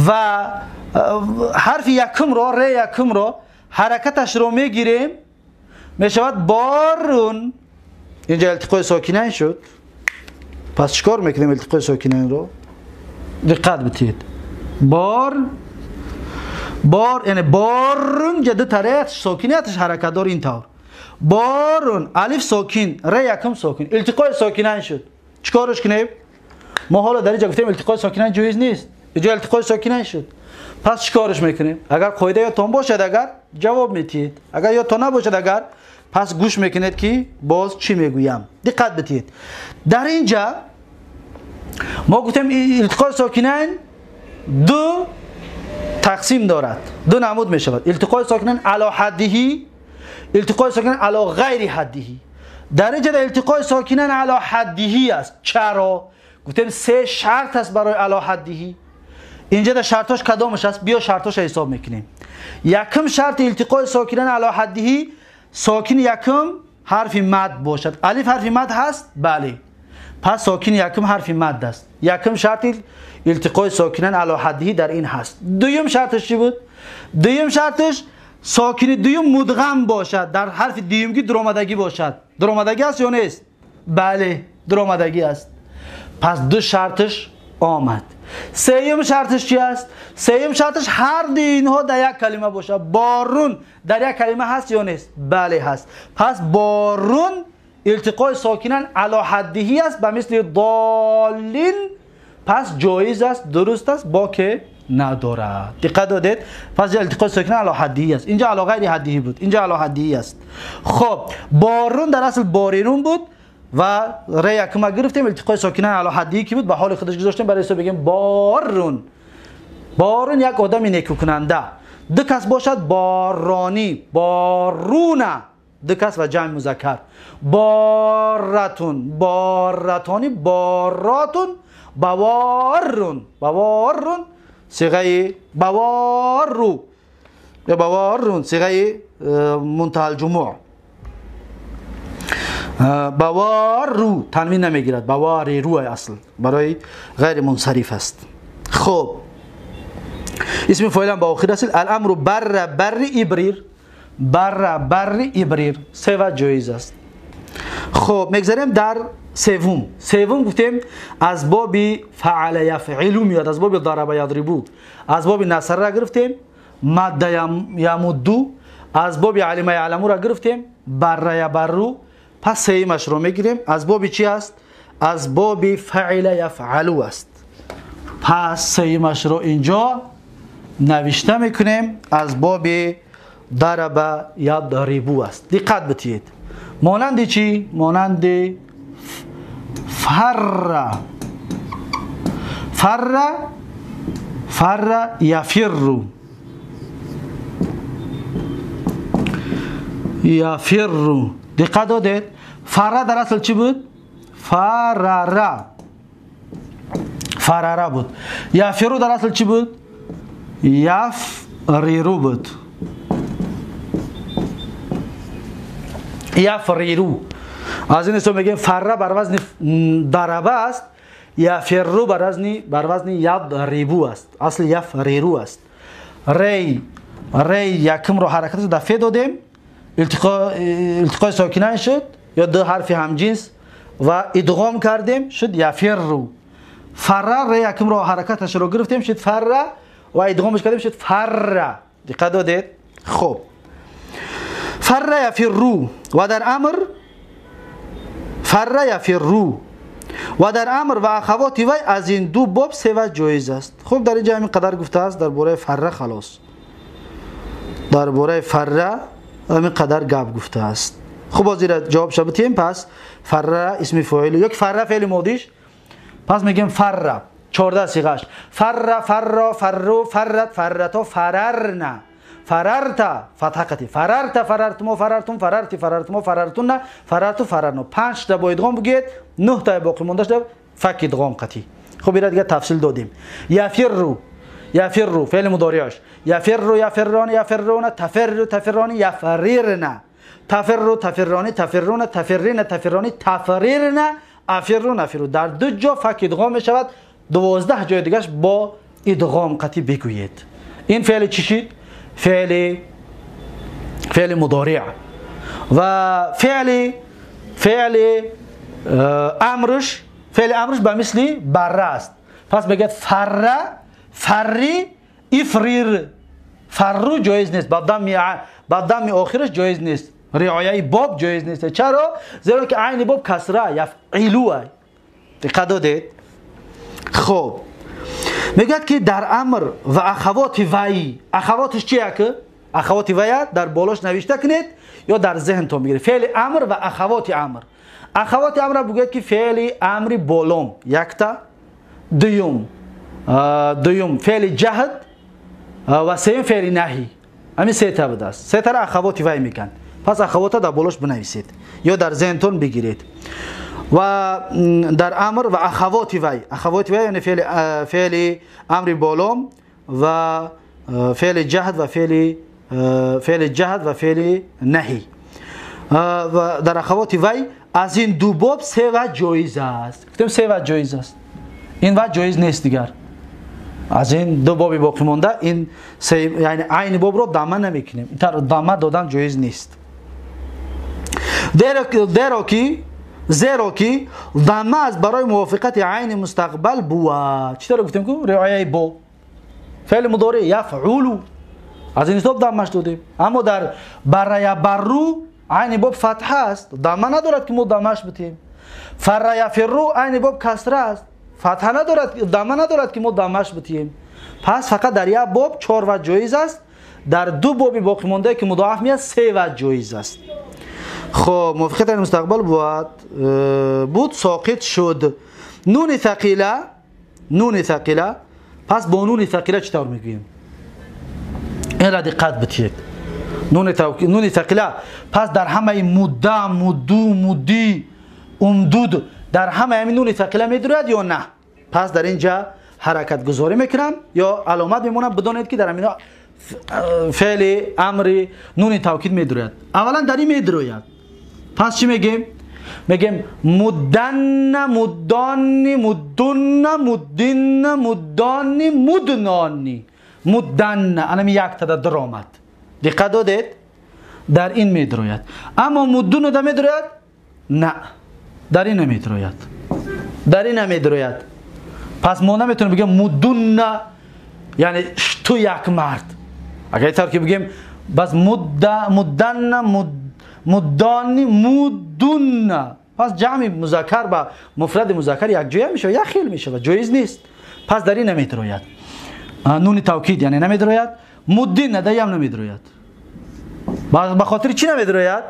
و حرف یکم رو ر یکم رو حرکتش رو میگیریم میشود بارون. اینجا التقای ساکنین شد. پس چیکار میکنیم التقای ساکنین رو؟ دقت بدید. بار بار یعنی بارون جد طریق ساکنیتش حرکت دار اینطور. بارون الف ساکن ر یکم ساکن التقای ساکنین شد. چیکارش کنیم؟ ما حالا در اینجا گفتیم التقای ساکنین جایز نیست. اینجا التقای ساکنین شد. پس چیکارش میکنیم؟ اگر قاعده یادتون باشد اگر جواب میدید، اگر یادتون نباشد اگر پس گوش میکنید که باز چی میگویم. دقت بدید. در اینجا ما گفتیم التقای ساکنین دو تقسیم دارد، دو نمود میشود. التقای ساکنین علی حدهی، التقای ساکنین علی غیر حدهی. در اینجا التقای ساکنین علی حدهی است. چرا؟ گفتیم سه شرط است برای علی حدهی. اینجا در شرطاش کدامش است؟ بیا شرطاش حساب میکنیم. یکم شرط التقای ساکنین علی حدهی ساکن یکم حرف مد باشد. الف حرف مد هست؟ بله. پس ساکن یکم حرف مد است. یکم شرط التقای ساکنین علی حدهی در این هست. دویم شرطش چی بود؟ دویم شرطش ساکن دویم مدغم باشد، در حرف دویمگی درآمدگی باشد. درآمدگی است یا نیست؟ بله، درآمدگی است. پس دو شرطش آمد. سیم شرطش چی است؟ سیم شرطش هر دو اینها در یک کلمه باشه. بارون در یک کلمه هست یا نیست؟ بله هست. پس بارون التقای ساکنین علی حدهی است به مثل ضالین، پس جایز است، درست است، با که ندارد. دقت دادید؟ پس التقای ساکنین علی حدهی است. اینجا علی غیر حدهی بود، اینجا علی حدهی است. خب بارون در اصل بارینون بود و ر یکم گرفتیم، التقای ساکنین علی حدهی که بود به حال خودش گذاشتیم برای حساب بگیم بارون. بارون یک آدم نیکو کننده. دو کس باشد بارانی، بارونا، دو کس و جمع مذکر. بارتون، بارتانی، باراتون، بوارون، بوارون صيغه بوارو یا بوارون صيغه منتهى الجموع. بوارو تنوین نمیگیرد، بواری رو اصل برای غیر منصرف است. خب اسم فاعل هم با آخر اصل. الامر بر بر ابریر، بر بر ابریر سه وجه جایز است. خب میگذاریم در سوم. سوم گفتیم از باب فعل یفعل میاد، از باب ضرب یضربو، از باب نصر را گرفتیم، مد یمدو، از باب علم یعلمو را گرفتیم، بر یبرو. پس سیمش رو میگیریم. از باب چی است؟ از باب فعل یفعلو است. پس سیمش رو اینجا نوشته میکنیم، از باب ضرب یضربو است. دقت بدید. مانند چی؟ مانند فر، فر، فر یفر، یفر. دقت دادید؟ فر در اصل چی بود؟ فرارا، فرارا بود. یفرو در اصل چی بود؟ یفریرو بود. یفریرو. از این حساب میگیم فر بر وزن ضربه است، یفرو بر وزن یضربو است. اصل یفریرو است. ری، ری یکم رو حرکتش دفعه دادیم، التقای ساکنین شد یا دو حرف همجنس و ادغام کردیم شد یفرو. فر ری یکم رو حرکتش رو گرفتیم شد فر و ادغامش کردیم شد فر. دقت دادید؟ خب فر یفرو و در امر فر یفرو و در امر و اخوات وی از این دو باب سه وجه جایز است. خب در اینجا همین قدر گفته است درباره فر. خلاص درباره فر همین قدر گپ گفته است. خب باز جواب شبتیم. پس فر اسم فاعل، یک فر فعل ماضیش. پس میگیم فر 14 صيغهش فر، فر، فرو، فرت، فرتا، فررنا، فررت فتحه فررت، فررتم، فررتم، فررتی، فررتم، فررتون، فررتو، فررنا. 5 تا با ادغام بگید، 9 تا باقی موندهش فک ادغام قطعی. خب اینا دیگه تفصیل دادیم. یفرو، یفر فعل مضارعش یفر یفران یفرون تفر تفران یفررن تفر تفران تفرون تفرین تفرانی تفریرن افر نفر. در دو جا فک ادغام میشود، 12 جای دیگهش با ادغام قطعی بگویید. این فعل چی شد؟ فعل مضارع. و فعل امرش، فعل امرش به مثل بره است. پس میگه فره فری افریر. فرو جایز نیست، با دم آخرش جایز نیست، رعایه باب جایز نیست. چرا؟ زیرا که عین باب کسره یفعلو. دقت دادید؟ خب میگه که در امر و اخوات وی، اخواتش چیه که؟ اخوات وی در بالاش نوشته کنید یا در ذهنتون بگیرید. فعل امر و اخوات امر. اخوات امر بگوید که فعل امر بالام یکتا، دوم فعل جهد و سوم فعل نهی. همین سه تا بوده است. سه تا را اخوات وی میگن. پس اخوات در بالاش بنویسید یا در ذهنتون بگیرید. و در امر و اخوات وی، اخوات وی یعنی فعل امر بالام و فعل جهد و فعل جهد و فعل نهی. و در اخوات وی از این دو باب سه وجه جایز است. گفتیم سه وجه جایز است، این وجه جایز نیست دیگر. از این دو باب باقی مانده این سه، یعنی عین باب رو دامه نمیکنیم، این طور دامه دادن جایز نیست. زیرا که ضمه از برای موافقت عین مستقبل بود. چطور گفتیم که رعایه با فعل مضارع یفعلو، از این حساب ضمهش دادیم. اما در برای برو عین باب فتحه است، ضمه ندارد که ما ضمهش بدیم. فر یفرو عین باب کسره است، فتحه ندارد، ضمه ندارد که ما ضمهش بدیم. پس فقط در یک باب 4 وجه جایز است، در دو باب باقی مانده که مضاعف میاد 3 وجه جایز است. خب موافقت عین مستقبل بود ساقط شد. نون ثقیله، نون ثقیله. پس با نون ثقیله چطور میگوییم؟ این را دقت بدهید. نون ثقیله پس در همه مده، مدو، مدی، امدود، در همه همین نون ثقیله میدرد یا نه؟ پس در اینجا حرکت گذاری میکنم یا علامت میمونم، بدانید که در همین فعل امر نون توکید میدرد. اولا در این میدرد. پس چی میگیم؟ میگیم مدن مدانی مدن مدین مدانی مدنانی مدن. الان یک تا در آمد. دقت دادید؟ در این میدروید. اما مدن در میدروید؟ نه، در این نمیدروید، در این نمیدروید. پس ما نمیتونیم بگیم مدن یعنی تو یک مرد. اگر اینطور که بگیم بس مدن مدانی مدن، پس جمع مذکر با مفرد مذکر یک جای میشه، یک خیل میشه و جایز نیست. پس در این نمیدروید نون توکید، یعنی نمیدروید. مدین در هم نمیدروید. به خاطر چی نمیدروید؟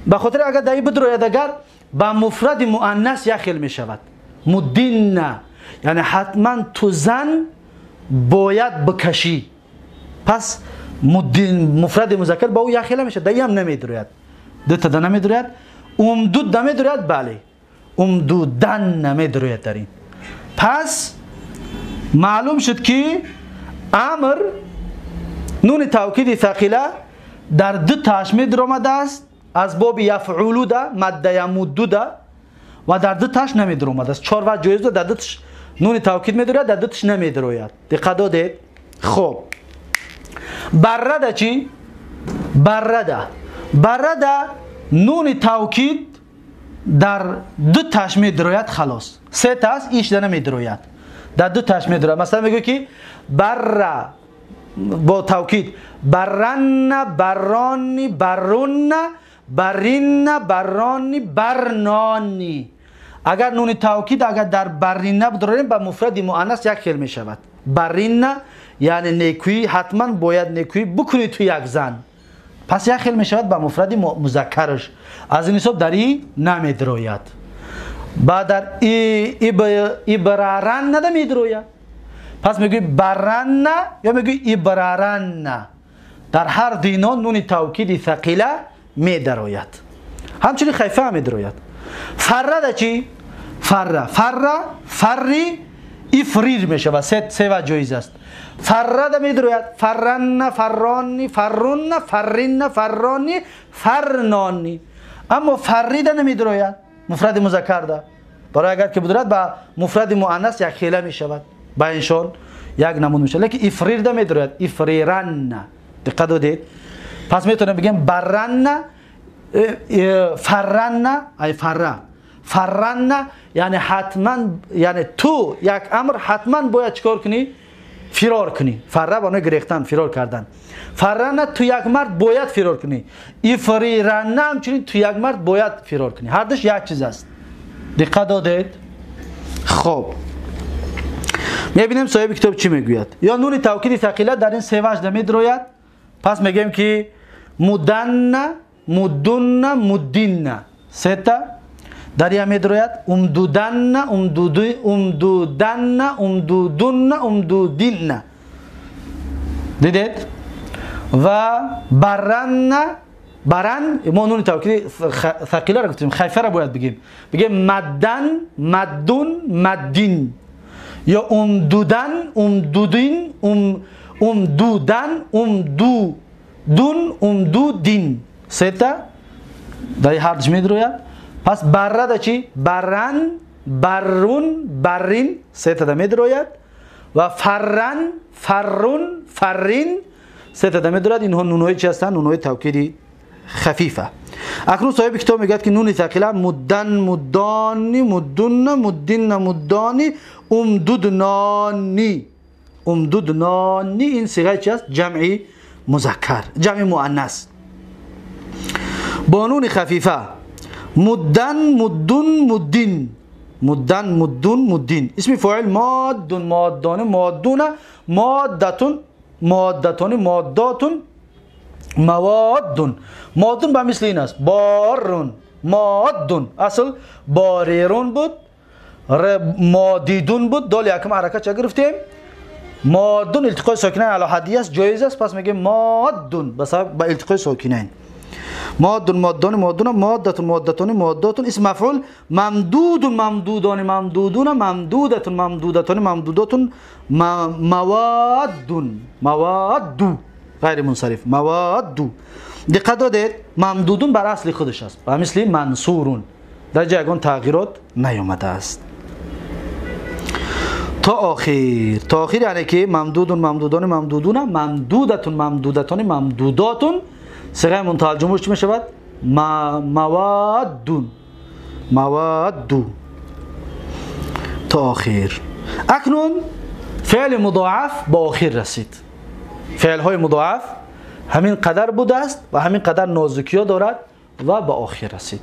به خاطر اگر دایی بدروید اگر با مفرد مؤنث یک خیل میشود. مدین یعنی حتما تو زن باید بکشی. پس مدین مفرد مذکر با او یک خیل میشه، دایی هم نمیدروید. دو تا نمیدروید. امدود نمیدروید، بله امدودن نمیدروید در این. پس معلوم شد که امر نون توکید ثقیله در دو تاش میدرآمده است، از باب یفعلو ده مده یمدو ده، و در دو تاش نمیدرآمده است. 4 وجه جایز ده، در دو تاش نون توکید میدروید، در دو تاش نمیدروید. دقت دادید؟ خب برده چی؟ برده نون توکید در دو تاش میدروید، خلاص. سه تاش ایش ده نمیدروید، در دو تاش میدروید. مثلا میگه که بره با توکید برن برانی برون برین برانی برنانی. اگر نون توکید اگر در برین بداریم با مفرد مؤنث یک خیل میشود. برین یعنی نیکویی، حتما باید نیکویی بکنی تو یک زن، پس یک خیل میشود با مفرد مذکرش. از این حساب در این نمیدروید. بعد در ایبرارن نمیدروید. پس میگوی برن یا میگوی ایبرارن، در هر دینا نون توکید ثقیله میدروید. همچنین خیفه هم میدروید. فره ده چی؟ فره فره فری افریر میشه و سه وجه جایز است. فرد میدروید فرن فرانی فرون فرین فرانی فرنانی. اما فرید نمیدروید مفرد مذکر ده. برای اگر که بدرد با مفرد مؤنث یک خیله میشود، با انشان یک نمود میشه. لیکن افریر ده میدروید افریرن. دقت دادید؟ پس میتونم بگم برن فرن ای فره فرن، یعنی حتما، یعنی تو یک امر حتما باید چیکار کنی؟ فرار کنی. فره با گرفتن، فرار کردن. فرن تو یک مرد باید فرار کنی. افریرن همچنین تو یک مرد باید فرار کنی. هر دوش یک چیز است. دقت دادید؟ خب میبینیم صاحب کتاب چی میگوید. یا نون توکید ثقیله در این سه وجه میدروید. پس میگیم که مدن مدن مدین سه تا در یا میدروید. امدودن امدودی امدودن امدودن امدودین. دیدید؟ و برن برن ما نون توکید ثقیله را گفتیم، خفیفه را باید بگیم. بگیم مدن مدون مدین یا امدودن امدودین امدودن امدودون امدودین. سه تا در هر دوش میدروید. پس بره ده چی؟ برن برون برین سه تا میدروید. و فرن فرون فرین سه تا میدروید. اینها نونهای چی هستند؟ نونهای توکیدی خفیفه. اکنون صاحب کتاب میگه که نون ثقیله مدن مدانی مدون مدین مدانی امدودنانی امدودنانی. این صیغه چی است؟ جمعی مذکر، جمع مؤنث با نون خفیفه. مدن مدون مدین مدن مدون مدین. اسم فاعل مادون مادان مادون مادتون مادتون ماداتون موادون. مادون به مثل این است بارون مادون. اصل باریرون بود، مادیدون بود. دال یکم حرکت چه گرفتیم؟ مادون التقای ساکنین علی حدی است، جایز است. پس میگه مادون به التقای ساکنین. مادون مادان مادون مادتون مادتون ماداتون. اسم مفعول ممدود ممدودان ممدودون ممدودتون ممدودتون ممدوداتون موادون موادو غیر منصرف موادو. دقت دادید؟ ممدودون بر اصل خودش است و مثل منصورون در جای تغییرات نیامده است تا آخر. تا آخر یعنی که ممدودون ممدودان ممدودون ممدودتون ممدودتون ممدوداتون. صيغه منتهى الجمهور چی میشود؟ موادون موادو تا آخر. اکنون فعل مضاعف با آخر رسید. فعل های مضاعف همین قدر بوده است و همین قدر نازکی ها دارد و با آخر رسید.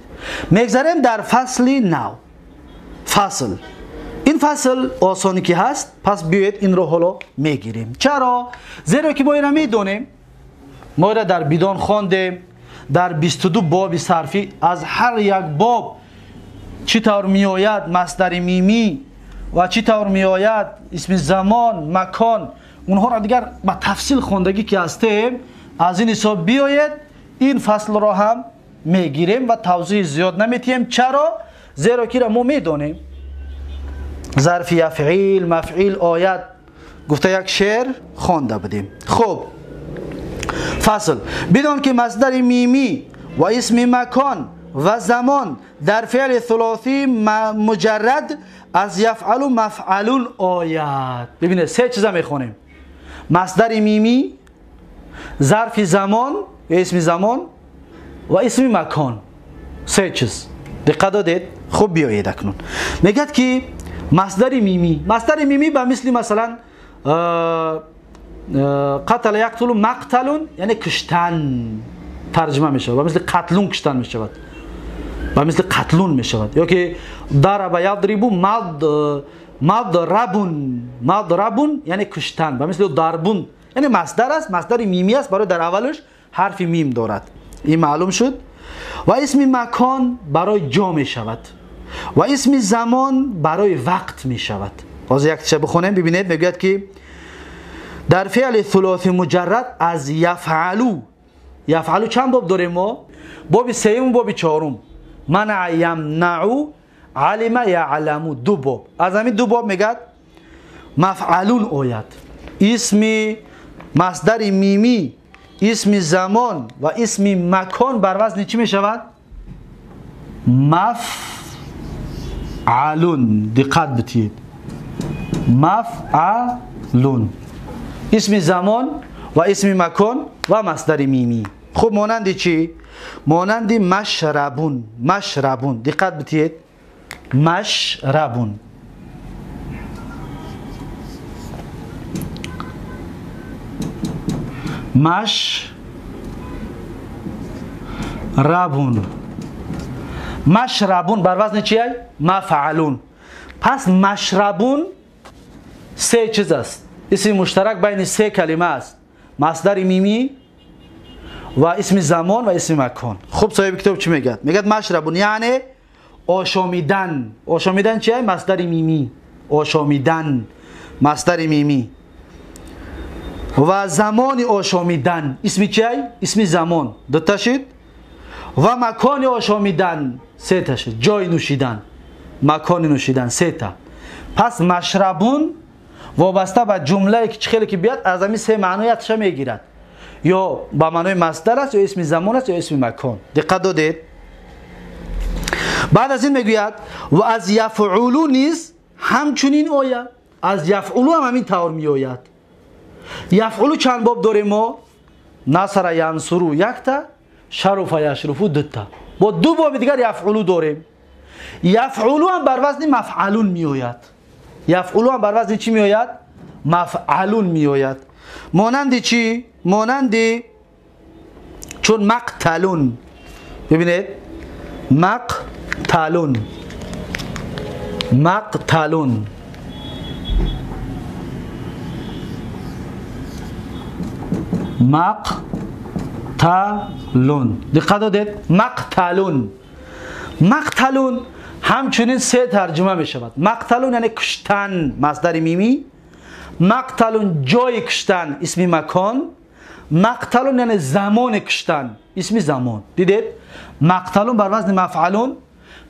میگذریم در فصل نو. فصل این فصل آسانی که هست، پس بیاید این رو حالا میگیریم. چرا؟ زیرا که ما این را میدونیم، ما را در بیدان خواندیم، در 22 باب صرفی از هر یک باب چی طور میآید مصدر میمی و چی طور میآید اسم زمان مکان، اونها را دیگر با تفصیل خواندگی که هستیم. از این حساب بیاید این فصل را هم میگیریم و توضیح زیاد نمیتیم. چرا؟ زیرا که را ما میدونیم ظرف یفعیل مفعیل آید گفته یک شعر خوانده بودیم. خب فصل بدان که مصدر میمی و اسم مکان و زمان در فعل ثلاثی مجرد از یفعل و مفعلون آید. ببینید سه چیزا میخونیم: مصدر میمی، ظرف زمان یا اسم زمان و اسم مکان. سه چیز دقت دادید؟ خب بیایید اکنون میگد که مصدر میمی، مصدر میمی به مثل مثلا قتل یقتل مقتلون یعنی کشتن ترجمه میشود و مثل قتلون کشتن میشود و مثل قتلون میشود. یا که ضرب یضرب مضربون، مضربون یعنی کشتن و مثل ضربون یعنی مصدر است، مصدر میمی است، برای در اولش حرف میم دارد. این معلوم شد. و اسم مکان برای جا می شود و اسم زمان برای وقت می شود. باز یک تشه بخونیم ببینید. میگوید که در فعل ثلاثی مجرد از یفعلو، یفعلو چند باب داریم ما؟ باب سوم و باب چهارم. منع یمنعو، علم یعلمو، دو باب. از همین دو باب میگد مفعلون آید. اسم مصدر میمی، اسم زمان و اسم مکان بر وزن چی می شود؟ مفعلون. دقت بتید، مفعلون، اسم زمان و اسم مکان و مصدر میمی. خب مانند چی؟ مانند مشربون. مشربون، دقت بتید، مشربون. مشربون، مشربون بر وزن چیه؟ مفعلون. پس مشربون سه چیز است، اسم مشترک بین سه کلمه است: مصدر میمی و اسم زمان و اسم مکان. خب صاحب کتاب چی میگه؟ میگه مشربون یعنی آشامیدن. آشامیدن چیه؟ مصدر میمی. آشامیدن، مصدر میمی. و زمان آشامیدن اسم چیه؟ اسم زمان، دو تا شد. و مکان آشامیدن سه تا شد، جای نوشیدن، مکان نوشیدن سه تا. پس مشربون وابسته به جمله که خیلی که بیاد از همین سه معنایتش میگیرد، یا به معنای مصدر است، یا اسم زمان است، یا اسم مکان. دقت دادید؟ بعد از این میگوید و از یفعلو نیز همچنین آید. از یفعلو هم همین طور میآید. یفعلو چند باب داریم ما؟ نصر ینصرو یک تا، شرف یشرفو دو تا. با دو باب دیگر یفعلو داریم. یفعلو هم بر وزن مفعلون میآید. یفعلو هم بر وزن چی میآید؟ مفعلون میآید. مانند چی؟ مانند چون مقتلون. ببینید، مقتلون، مقتلون، مقتلون. دقت دادید؟ مقتلون. مقتلون همچنین سه ترجمه می شود. مقتلون یعنی کشتن، مصدر میمی. مقتلون جای کشتن، اسم مکان. مقتلون یعنی زمان کشتن، اسم زمان. دیدید؟ مقتلون بر وزن مفعلون.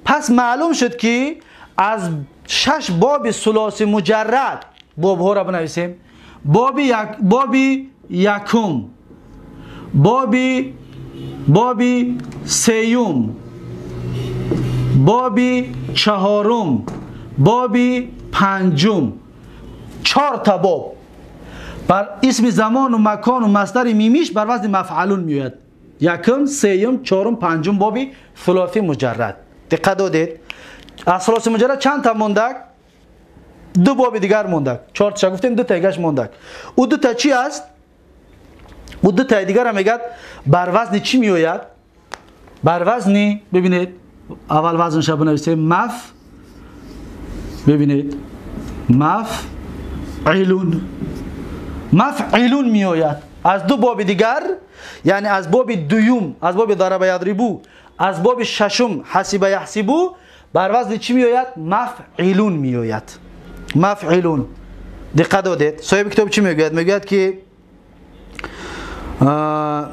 پس معلوم شد که از شش باب ثلاثی مجرد، باب ها را بنویسیم: باب یک، باب یکم، باب سیوم، باب چهارم، باب پنجم، چهار تا باب بر اسم زمان و مکان و مصدر میمیش بر وزن مفعلون میآید. یکم، سیوم، چهارم، پنجم باب ثلاثی مجرد. دقت دادید؟ از ثلاثی مجرد چند تا موندک؟ دو باب دیگر موندک. چهار تا گفتیم، دو تا دیگهش موندک. او دو تا چی است؟ او دو تا دیگر هم میگه بر وزن چی میآید؟ بر وزن، ببینید اول وزنش بنویسیم مف، ببینید مفعلون. مفعلون میآید از دو باب دیگر، یعنی از باب دوم، از باب ضرب یضربو، از باب ششم حسب یحسبو، بر وزن چی میآید؟ مفعلون میآید. مفعلون. دقت دادید؟ صاحب کتاب چی میگوید؟ میگوید که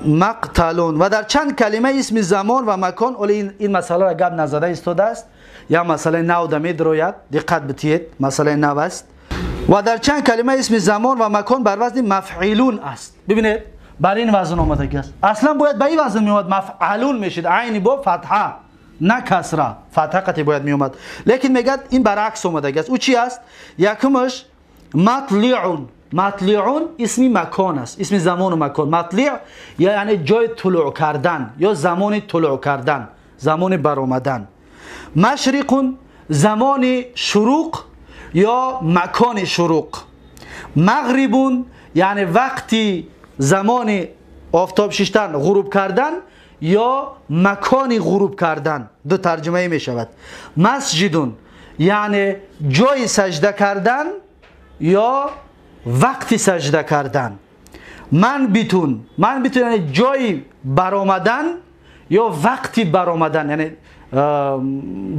مقتلون و در چند کلمه اسم زمان و مکان. ولی این مسئله را گپ نزده ایستاده است، یا مسئله نو دمی دروید، دقت بتید، مسئله نو است. و در چند کلمه اسم زمان و مکان بر وزن مفعلون است. ببینید بر این وزن آمده است. اصلا باید به این وزن میومد، مفعلون میشد، عین با فتحه نه کسره، فتحه قطعی باید میومد، لیکن میگه این برعکس آمده است. او چی است؟ یکمش مطلعون. مطلعون اسم مکان است، اسم زمان و مکان. مطلع یعنی جای طلوع کردن یا زمان طلوع کردن، زمان برآمدن. مشرقون زمان شروق یا مکان شروق. مغربون یعنی وقتی زمان آفتاب ششتن، غروب کردن یا مکان غروب کردن، دو ترجمه می شود. مسجدون یعنی جای سجده کردن یا وقتی سجده کردن. من بیتون، من بیتون یعنی جای برآمدن یا وقتی برآمدن، یعنی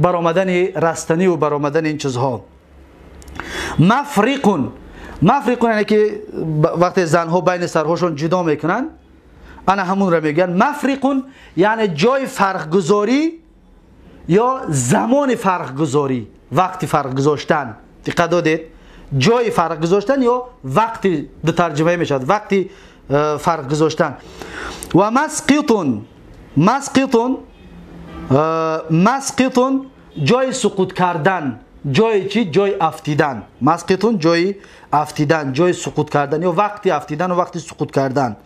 برآمدن رستنی و برآمدن این چیزها. مفرقون، مفرقون یعنی که وقتی زنها بین سرهاشون جدا میکنن، انا همون را میگن مفرقون، یعنی جای فرق گذاری یا زمان فرق گذاری، وقتی فرق گذاشتن. دقت دادید؟ جای فرق گذاشتن یا وقتی دو ترجمه میشد، وقتی فرق گذاشتن. و مسقطون، مسقطون، مسقطون جای سقوط کردن، جای چی؟ جای افتیدن. مسقطون جای افتیدن، جای سقوط کردن یا وقتی افتیدن و وقتی سقوط کردن.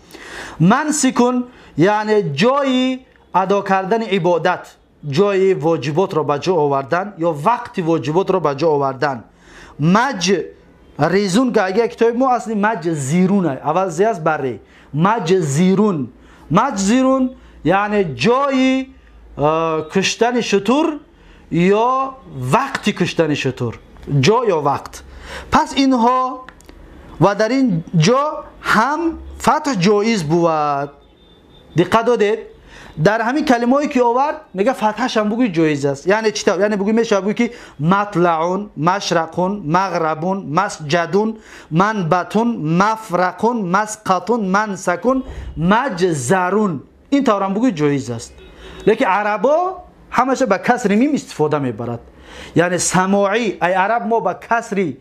منسکون یعنی جای ادا کردن عبادت، جای واجبات را به جا آوردن یا وقتی واجبات را به جا آوردن. مج ریزون که اگه کتاب ما اصلی مج زیرونه، اول زی است بره، مج زیرون، مج زیرون یعنی جای کشتن شتر یا وقتی کشتن شتر، جا یا وقت. پس اینها و در این جا هم فتح جایز بود. دقت دادید؟ در همین کلمه‌ای که آورد میگه فتحش هم بگوی جایز است. یعنی چی؟ یعنی بگوی میشه بگوی که مطلعون، مشرقون، مغربون، مسجدون، منبتون، مفرقون، مسقطون، منسکون، مجزرون، این طور هم بگوی جایز است. لیکن عربا همشه به کسر میم استفاده میبرد. یعنی سماعی ای عرب ما به کسری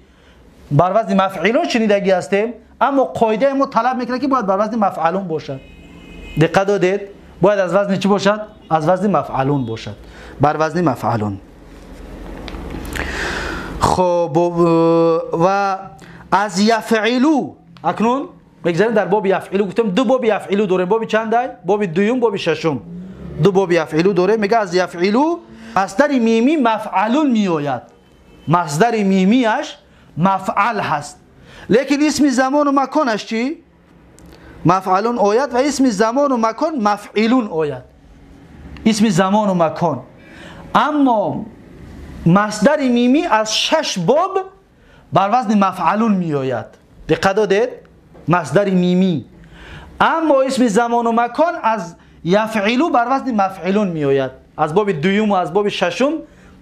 بر وزن مفعلون شنیدگی هستیم، اما قاعده ما طلب میکنه که باید بر وزن مفعلون باشد. دقت دادید؟ باید از وزن چی باشد؟ از وزن مفعلون باشد، بر وزن مفعلون. خب و از یفعلو اکنون میگذاریم در باب یفعلو. گفتم دو باب یفعلو داریم، باب چند؟ باب دوم، باب ششم. دو باب یفعلو داره. میگه از یفعلو مصدر میمی مفعلون میآید، مصدر میمیش مفعل هست، لیکن اسم زمان و مکانش چی؟ مفعلون آید و اسم زمان و مکان مفعلون آید، اسم زمان و مکان. اما مصدر میمی از شش باب بر وزن مفعلون میآید. دقت دادید؟ مصدر میمی. اما اسم زمان و مکان از یفعلو بر وزن مفعلون میآید، از باب دوم و از باب ششم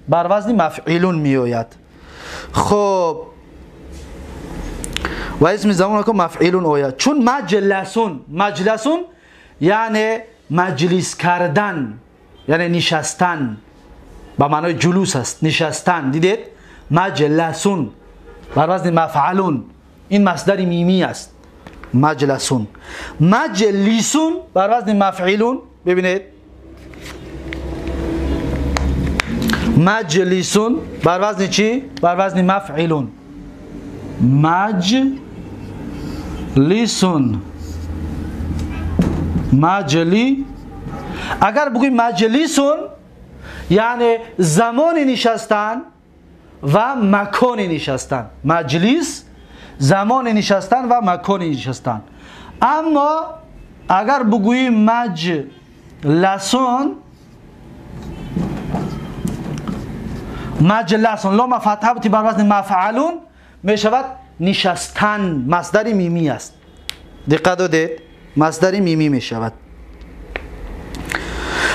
بر وزن مفعلون میآید. خب و اسم زمان که مفعلون آید، چون مجلسون، مجلسون یعنی مجلس کردن، یعنی نشستن، به معنای جلوس است، نشستن. دیدید؟ مجلسون بر وزن مفعلون، این مصدر میمی است. مجلسون، مجلسون بر وزن مفعلون. ببینید مجلسون بر وزن چی؟ بر وزن مفعلون. مجلسون، مجلی، اگر بگوییم مجلسون یعنی زمان نشستن و مکان نشستن، مجلس زمان نشستن و مکان نشستن. اما اگر بگوییم مجلسون، مجلسون لام فتحه بتی بر وزن مفعلون میشود نشستن، مصدر میمی است. دقت دادید؟ مصدر میمی میشود.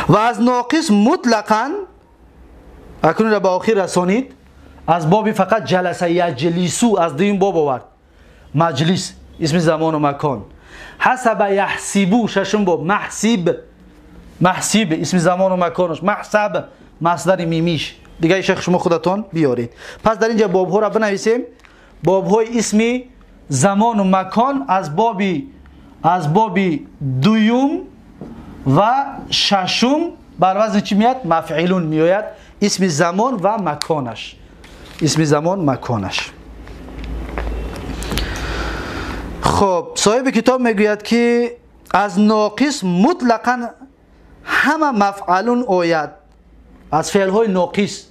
و از ناقص مطلقاً اکنون را به آخر رسانید، از باب فقط جلسه یجلسو، از دویم باب آورد مجلس اسم زمان و مکان. حسب یحسبو ششم باب، محسیب، محسیب اسم زمان و مکانش، محسب مصدر میمیش. دیگه شیخ شما خودتون بیارید. پس در اینجا باب ها را بنویسیم، باب های اسمی زمان و مکان از باب دوم و ششم بر وزن چی میاد؟ مفعلون میآید، اسم زمان و مکانش، اسم زمان مکانش. خب صاحب کتاب میگوید که از ناقص مطلقا همه مفعلون آید، از فعل های ناقص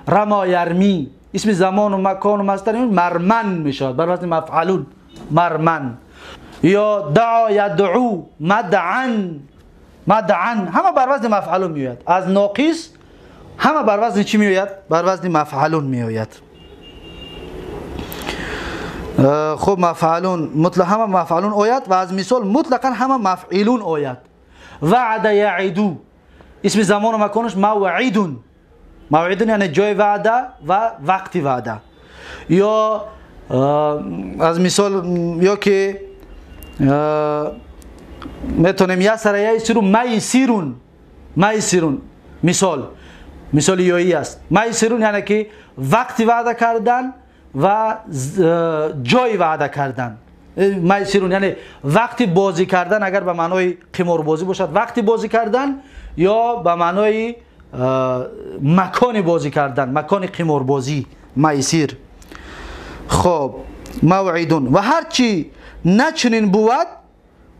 رما یرمی اسم زمان و مکان و مصدر مرمن میشود بر وزن مفعلون، مرمن. یا دعا یدعو مدعن، مدعن همه بر وزن مفعلون میآید. از ناقص همه بر وزن چی میآید؟ بر وزن مفعلون میآید. خب مفعلون مطلق همه مفعلون آید و از مثال مطلقا همه مفعلون آید. وعد یعدو اسم زمان و مکانش موعدون، موعدون یعنی جای وعده و وقت وعده. یا از مثال یا که میتونیم یسر یسرو میسیرون، میسیرون مثال، مثال یایی است. میسیرون یعنی که وقت وعده کردن و جای وعده کردن. میسرون یعنی وقتی بازی کردن، اگر به معنای قمار بازی باشد وقتی بازی کردن، یا به معنای مکان بازی کردن، مکان قمار بازی، میسیر. خب موعدون و هرچی نچنین بود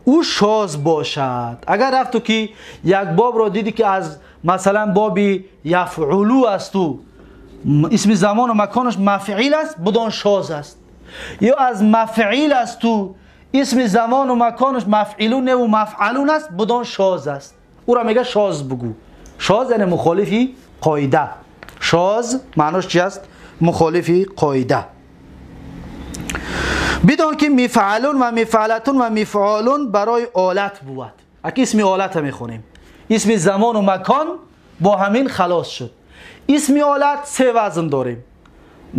او شاذ باشد. اگر رفت تو که یک باب را دیدی که از مثلا بابی یفعلو است و اسم زمان و مکانش مفعیل است، بدان شاذ است. یا از مفعیل است و اسم زمان و مکانش مفعیلون و مفعلون است، بدان شاذ است. او را میگه شاذ بگو. شاذ یعنی مخالفی قاعده. شاذ معناش چی است؟ مخالفی قاعده. بدان که مفعلون و مفعلتون و مفعالون برای آلت بود. اگه اسم آلت میخونیم، اسم زمان و مکان با همین خلاص شد. اسم آلت سه وزن داریم.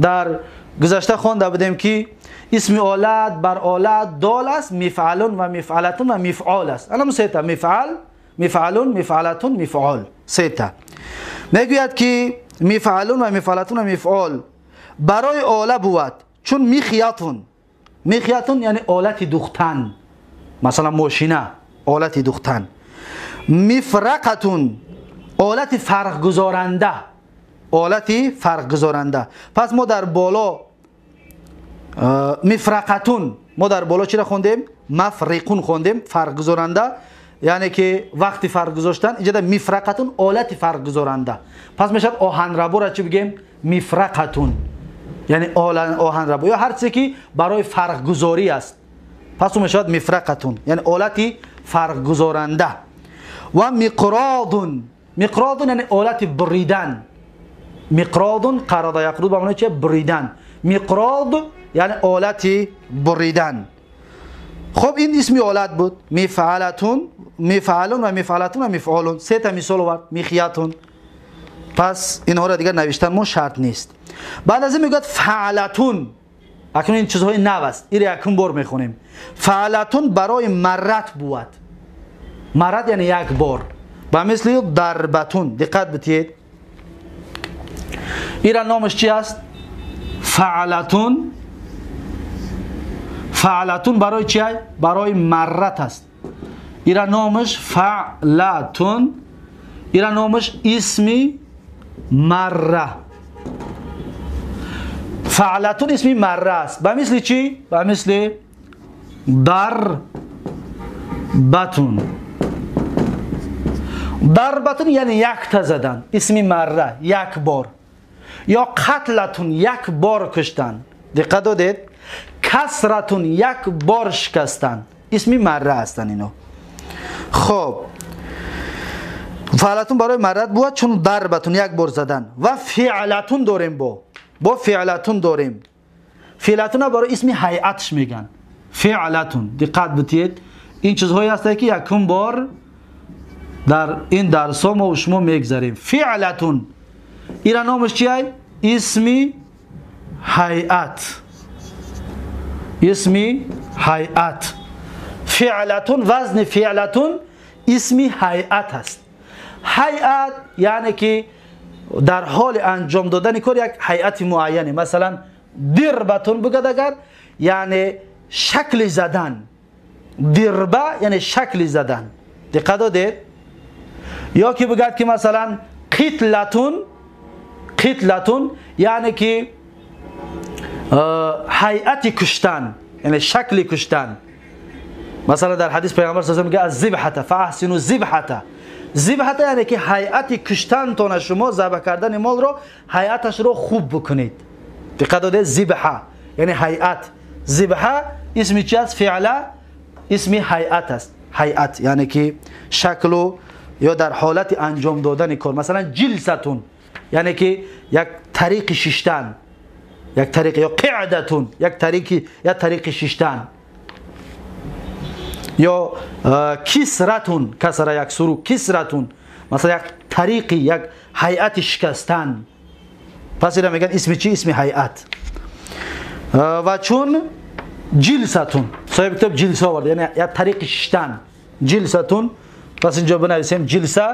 در گذشته خوانده بودیم که اسم آلت بر آلت دال است، مفعلون و مفعلتون و مفعال است. الان سه تا، مفعل، مفعلون، مفعلتون، مفعال، سه تا. میگوید که مفعلون و مفعلتون و مفعال برای آله بود، چون میخیاتون. میخیاتون یعنی آلت دوختن، مثلا ماشینه، آلت دوختن. مفرقتون آلت فرق گذارنده، آلت فرق گذارنده. پس ما در بالا مفرقتون، ما در بالا چی را خوندیم؟ مفرقون خوندیم، فرق گذارنده، یعنی که وقتی فرق گذاشتن. اینجا در مفرقتون آلت فرق گذارنده. پس میشد آهنربا را چی بگیم؟ مفرقتون، یعنی آهنربا یا هر چیزی که برای فرق گذاری است. پس اون میشد مفرقتون، یعنی آلت فرق گذارنده. و مقراضون، مقراضون یعنی آلت بریدن. مقراضون قراض یقرض به معنی چه؟ بریدن. مقراض یعنی آلت بریدن. خب این اسم آلت بود. مفعلتون، مفعلون و مفعلتون و مفعالون، سه تا مثال آورد. مخیاتون. پس اینها را دیگر نوشتن ما شرط نیست. بعد از این میگوید فعلتون. اکنون این چیزهای نو است، این را یکم بار میخونیم. فعلتون برای مرت بود. مرت یعنی یک بار. و مثل ضربتون، دقت بتید. این را نامش چی است؟ فعلتون. فعلتون برای چی؟ برای مرت است. این را نامش فعلتون، این را نامش اسمی مره. فعلتون اسمی مره است. به مثل چی؟ به مثل ضربتون. ضربتون یعنی یک تا زدن، اسمی مره، یک بار. یا قتلتون، یک بار کشتن. دقت دادید؟ کسرتون، یک بار شکستن. اسمی مره هستن اینا. خب فعلتون برای مرت بود چون ضربتون یک بار زدن. و فعلتون داریم، با فعلتون داریم. فعلتون برای اسم هیئتش میگن. فعلتون، دقت بتید. این چیزهایی هست که یکم بار در این درس ها ما و شما میگذاریم. فعلتون این نامش چیه؟ اسمی هیئت. اسمی هیئت. فعلتون، وزن فعلتون اسمی هیئت است. هیئت یعنی که در حال انجام دادن کار یک هیئت معینه. مثلا ضربتون بگد اگر، یعنی شکل زدن. ضربه یعنی شکل زدن. دقت دادید؟ یا که بگد که مثلا قتلتون، قتلتون یعنی که هیئت کشتن، یعنی شکل کشتن. مثلا در حدیث پیامبر صلی الله علیه و آله میگه الذبحه فاحسنوا الذبحه. ذبحه یعنی که هیئت کشتن تون، شما ذبح کردن مال رو، هیئتش رو خوب بکنید. دقت داده؟ ذبحه یعنی هیئت. ذبحه اسم چی است؟ فعله، اسم هیئت است. هیئت یعنی که شکل یا در حالت انجام دادن کار. مثلا جلستون یعنی که یک طریق ششتن، یک طریق، یا قعدتون یک طریق، یا طریق ششتن، یا کسرتون، کسره یک سرو، کسرتون مثلا یک طریقی، یک هیئت شکستن. پس اینا میگن اسم چی؟ اسم هیئت. و چون جلستون، صاحب کتاب جلسه آورد، یعنی یک طریق ششتن، جلستون. پس اینجا بنویسیم جلسه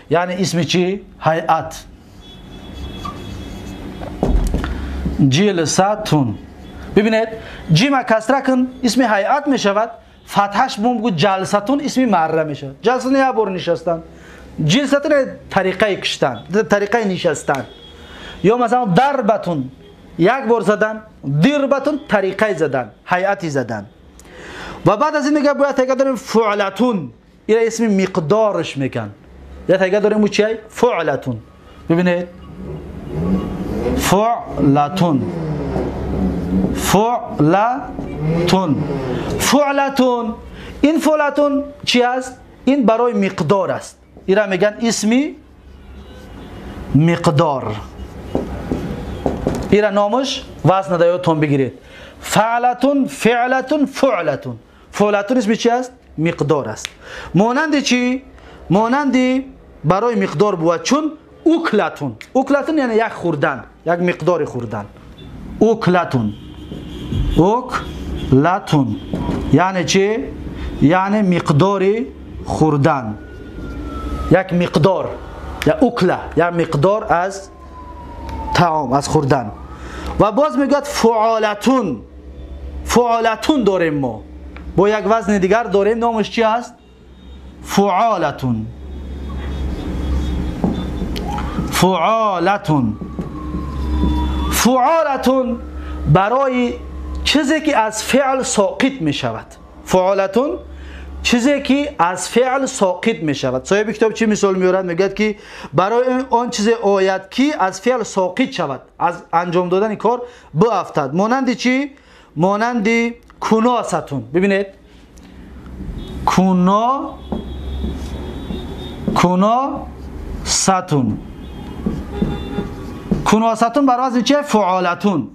یعنی اسم چی؟ هیئت. جلسة. ببینید جیم کسره کن اسم هیئت می شود، فتحش بوم گو جلستون اسم مره می شود. جلستون یا بر نشستن، جلستون طریقه کشتن، طریقه نشستن. یا مثلا ضربتون یک بار زدن، ضربتون طریقه زدن، هیئتی زدن. و بعد از این میگه باید تیگه داریم فعلتون، این اسم مقدارش میگن. یا تیگه داریم او چیه؟ فعلتون. ببینید فعلتون، فعلتون، فعلتون. این فعلتون چی است؟ این برای مقدار است. این را میگن اسمی مقدار. این را نامش وزن دیاتون بگیرید. فعلتون، فعلتون، فعلتون. فعلتون اسم چی است؟ مقدار است. مانند چی؟ مانند برای مقدار بود چون اوکلتون. اوکلتون یعنی یک خوردن، یک مقدار خوردن. اوکلتون، اوکلتون یعنی چی؟ یعنی مقدار خوردن، یک مقدار، یا اوکله، یک مقدار از طعام، از خوردن. و باز میگوید فعالتون. فعالتون داریم ما با یک وزن دیگر داریم، نامش چی است؟ فعالتون. فعالتون، فعالتون برای چیزی که از فعل ساقط می شود. فعالتون چیزی که از فعل ساقط می شود. صاحب کتاب چی مثال میارد؟ میگه که برای آن چیز آید که از فعل ساقط شود، از انجام دادن کار بافتد. مانند چی؟ مانند کناستون. ببینید کنا، کناستون. کناستون بر وزن چه؟ فعالتون.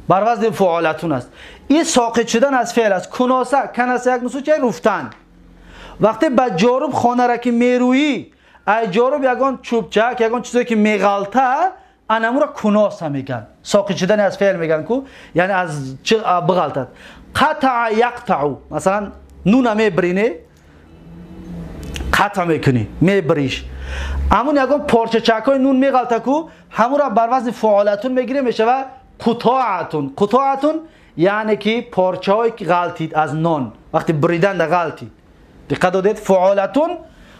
بر وزن فعالتون است. این ساقط شدن از فعل است. کناسه، کناسه یک نسو چه؟ رفتن. وقتی به جاروب خانه را که میرویی، ای جاروب یگان چوبچک، یگان چیزی که میغلطه، انمو را کناسه میگن. ساقط شدن از فعل میگن کو، یعنی از چه بغلطد. قطع یقطع، مثلا نون میبرینه، قطع میکنی، میبریش. همون یگان پارچه چکای نون میغلطه کو، همون را بر وزن فعالتون میگیره، میشه قطاعتون. قطاعتون یعنی که پارچه هایی که غلطید از نان، وقتی بریدن در غلطید. دقت دادید؟ فعالتون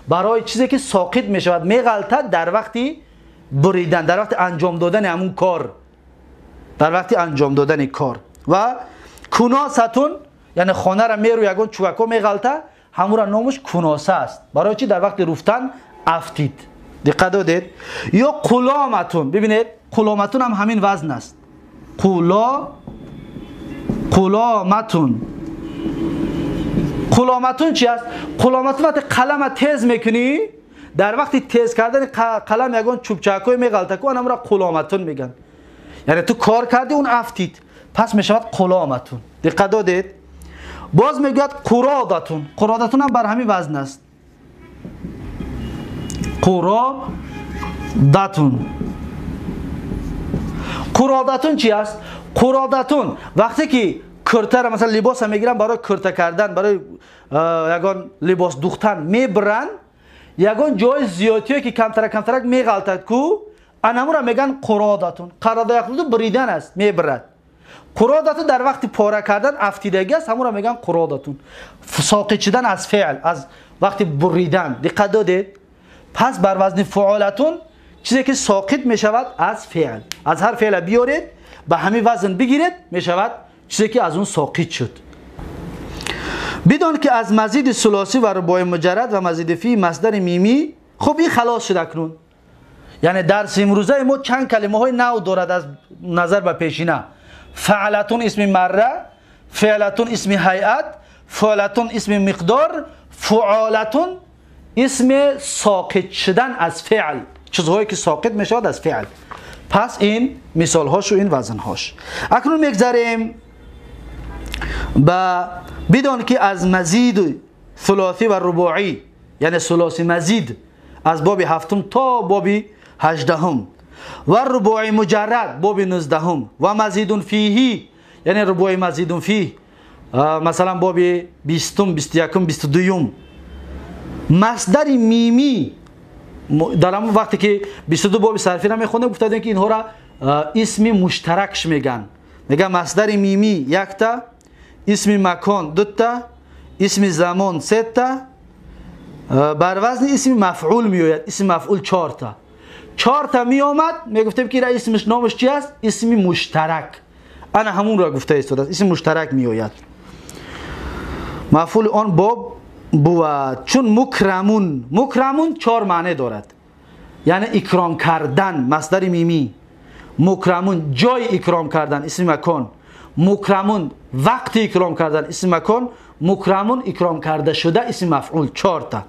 برای چیزی که ساقط میشود، میغلطد در وقتی بریدن، در وقت انجام دادن همون کار، در وقتی انجام دادن کار. و کناستون یعنی خانه را میرو یگان چوبکا میغلطه، همون را نامش کناسه است. برای چی؟ در وقت رفتن افتید. دقت دادید؟ یا قلامتون. ببینید قلامتون هم همین وزن است. قلا، قلامتون. قلامتون چی است؟ قلامتون وقتی قلم تیز میکنی، در وقتی تیز کردن قلم یگان چوبچکای میغلطه کو، اونم را قلامتون میگن. یعنی تو کار کردی اون افتید، پس میشود قلامتون. دقت دادید؟ باز میگوید قرادتون. قرادتون هم بر همین وزن است. قرادتون. قرادتون چی است؟ قرادتون وقتی که کرته را مثلا لباس میگیرن برای کرته کردن، برای یگان لباس دوختن میبرن، یگان جای زیادی که کمترک کمترک میغلطد کو، انمو را میگن قرادتون. قراده یقلدو بریدن است، میبرد. قرادتون در وقتی پاره کردن افتیدگی است، همون را میگن قرادتون. ساقط شدن از فعل، از وقتی بریدن. دقت دادید؟ پس بر وزن فعالتون چیزی که ساقط میشود از فعل، از هر فعل بیارید به همین وزن بگیرید، میشود چیزی که از اون ساقط شد. بدون که از مزید ثلاثی و رباعی مجرد و مزید فی مصدر میمی. خب این خلاص شد اکنون. یعنی درس امروزه ما چند کلمه های نو دارد از نظر به پیشینه. فعلتون اسم مره، فعلتون اسم هیئت، فعلتون اسم مقدار، فعالتون اسم ساقط شدن از فعل، چیزهایی که ساقط میشود از فعل. پس این مثال هاش و این وزن هاش. اکنون میگذریم به بدون که از مزید ثلاثی و رباعی، یعنی ثلاثی مزید از باب هفتم تا باب هجدهم، و رباعی مجرد باب 19 و مزید فیه، یعنی رباعی مزید فیه مثلا باب 20، 21، 22. مصدر میمی در همون وقتی که 22 باب صرفی را میخوندیم گفتیم که اینها را اسم مشترکش میگن. میگه مصدر میمی یک تا، اسم مکان دو تا، اسم زمان سه تا، بر وزن اسم مفعول میآید، اسم مفعول چهار تا. چهار تا می آمد، میگفتیم که اسمش نامش چی است؟ اسم مشترک. انا همون را گفته ایستاده است، اسم مشترک می آید. مفعول آن باب بود. چون مکرمون، مکرمون چهار معنی دارد، یعنی اکرام کردن مصدر میمی، مکرمون جای اکرام کردن اسم مکان، مکرمون وقت اکرام کردن اسم مکان، مکرمون اکرام کرده شده اسم مفعول. چهار تا.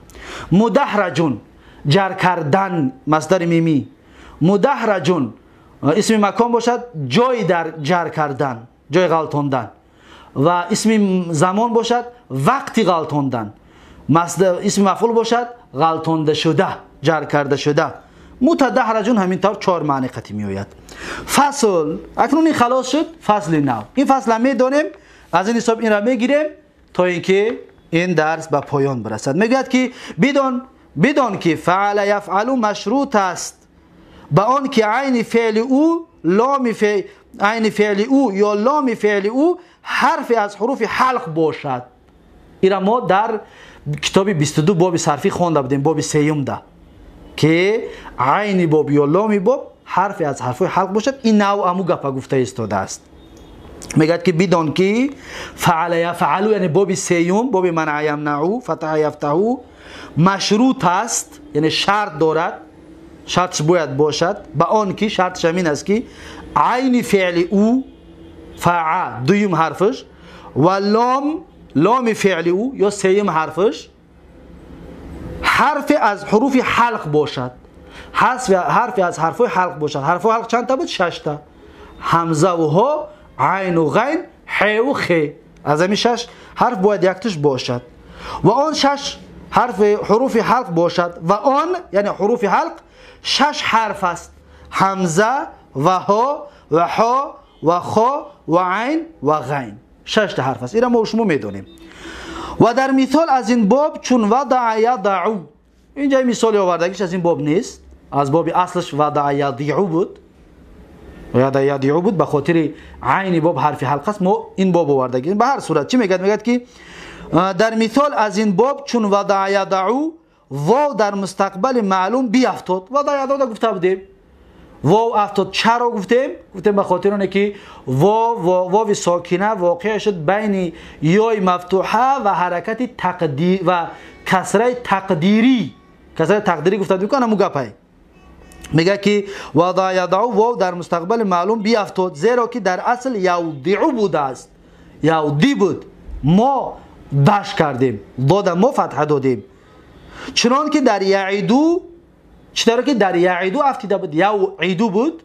مدحرجون جر کردن مصدر میمی، مدحرجون اسم مکان باشد جای در جر کردن، جای غلطاندن، و اسم زمان باشد وقتی غلطاندن، مصدر اسم مفعول باشد غلطانده شده، جر کرده شده. متدحرجون همین طور چهار معنی قطعی می آید. فصل اکنون این خلاص شد، فصل نو. این فصل هم میدانیم، از این حساب این را میگیریم تا اینکه این درس به پایان برسد. میگوید که بدان که فعل یفعل مشروط است به آن که عین فعل او لام فعل، عین فعل او یا لام فعل او حرف از حروف حلق باشد. این را ما در کتاب 22 باب صرفی خوانده بودیم، باب سیوم ده، که عین باب یا لام باب حرف از حرف حلق باشد. این نوع امو گپا گفته ایستاده است. میگه که بدان که فعل یفعل یعنی باب سیوم، باب منع یمنع، فتح یفتح، مشروط است، یعنی شرط دارد، شرطش باید باشد به آن که شرطش همین است که عین فعل او فعل دویم حرفش و لام فعل او یا سیم حرفش حرف از حروف حلق باشد، حرف از حرف حلق باشد. حرف حلق چند تا بود؟ شش تا. همزه و ها، عین و غین، ح و خ، از همین شش حرف باید یکتش باشد و آن شش حرف حروف حلق باشد و آن یعنی حروف حلق شش حرف است: همزه و ها و حا و خا و عین و غین. شش تا حرف است. این را ما شما میدونیم. و در مثال از این باب چون وضع یضع، اینجا مثال آوردگیش از این باب نیست، از باب اصلش وضع یضع بود، وضع یضع بود، به خاطر عین باب حرف حلق است ما این باب آوردگیم. به هر صورت چی میگه؟ میگه که در مثال از این باب چون وضع یضع واو در مستقبل معلوم بیافتاد. وضع یضع گفته بودیم، واو افتاد. چرا گفتیم؟ گفتیم به خاطر اونه که واو ساکنه واقع شد بین یای مفتوحه و حرکت تقدیر و کسره تقدیری. کسره تقدیری گفته بودیم که همون گپه. میگه که وضع یضع واو در مستقبل معلوم بیافتاد، زیرا که در اصل یودع بوده است، یودی بود، ما دش کردیم، داده ما فتحه دادیم. چنان که در یعیدو، چطور که در یعیدو افتیده بود، یعیدو بود،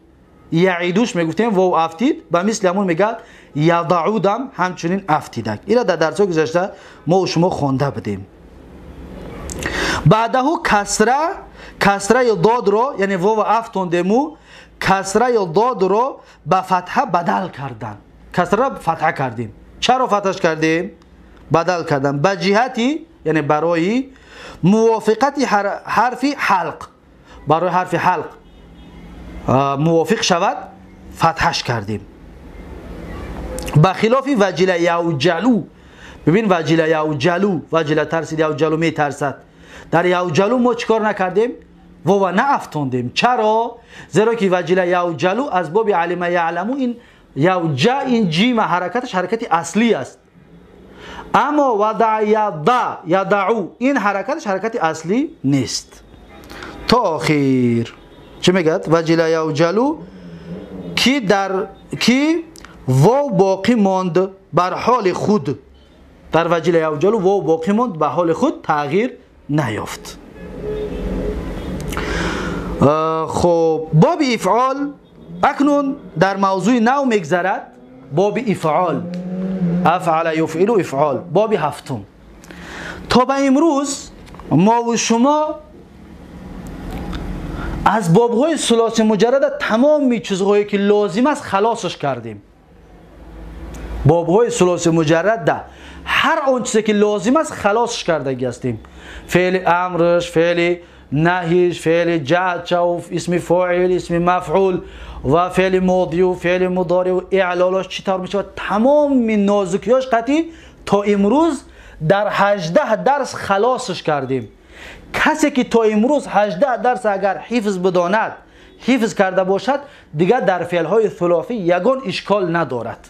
یعیدوش میگفتیم واو افتید، و مثل همون میگه یضعودم همچنین افتیده. این را در درس گذشته ما و شما خوانده بودیم. بعده کسره داد رو، یعنی واو افتوندیم، کسره داد رو به فتحه بدل کردن. کسره را فتحه کردیم. چرا فتحش کردیم؟ بدل کردن به جهتی، یعنی برای موافقت حرف حلق، برای حرف حلق موافق شود فتحش کردیم. بخلاف وجل یوجلو، ببین وجل یوجلو، وجل ترسید، یوجلو می ترسد. در یوجلو ما چیکار نکردیم؟ واو نه افتوندیم. چرا؟ زیرا که وجل یوجلو از باب علم یعلمو، این یوجا این جیم حرکتش حرکت اصلی است، اما وضع یضع یضعو این حرکتش حرکت اصلی نیست. تا آخر چه میگه؟ وجل یوجلو کی در کی واو باقی ماند بر حال خود، در وجل یوجلو واو باقی ماند به حال خود تغییر نیافت. خب باب افعال اکنون در موضوع نو میگذرد. باب افعال، افعل یفعل افعال، باب هفتم. تا به امروز ما و شما از بابهای ثلاثی مجرد تمام چیزهایی که لازم است خلاصش کردیم. بابهای ثلاثی مجرد هر آن چیزی که لازم است خلاصش کردگی هستیم. فعل امرش، فعل نهیش، فعل جهد و اسم فاعل، اسم مفعول و فعل ماضی و فعل مضارع و اعلالاش چی طور میشه، تمام نازکیاش قطعی تا امروز در 18 درس خلاصش کردیم. کسی که تا امروز 18 درس اگر حفظ بداند، حفظ کرده باشد، دیگر در فعلهای ثلاثی یگان اشکال ندارد.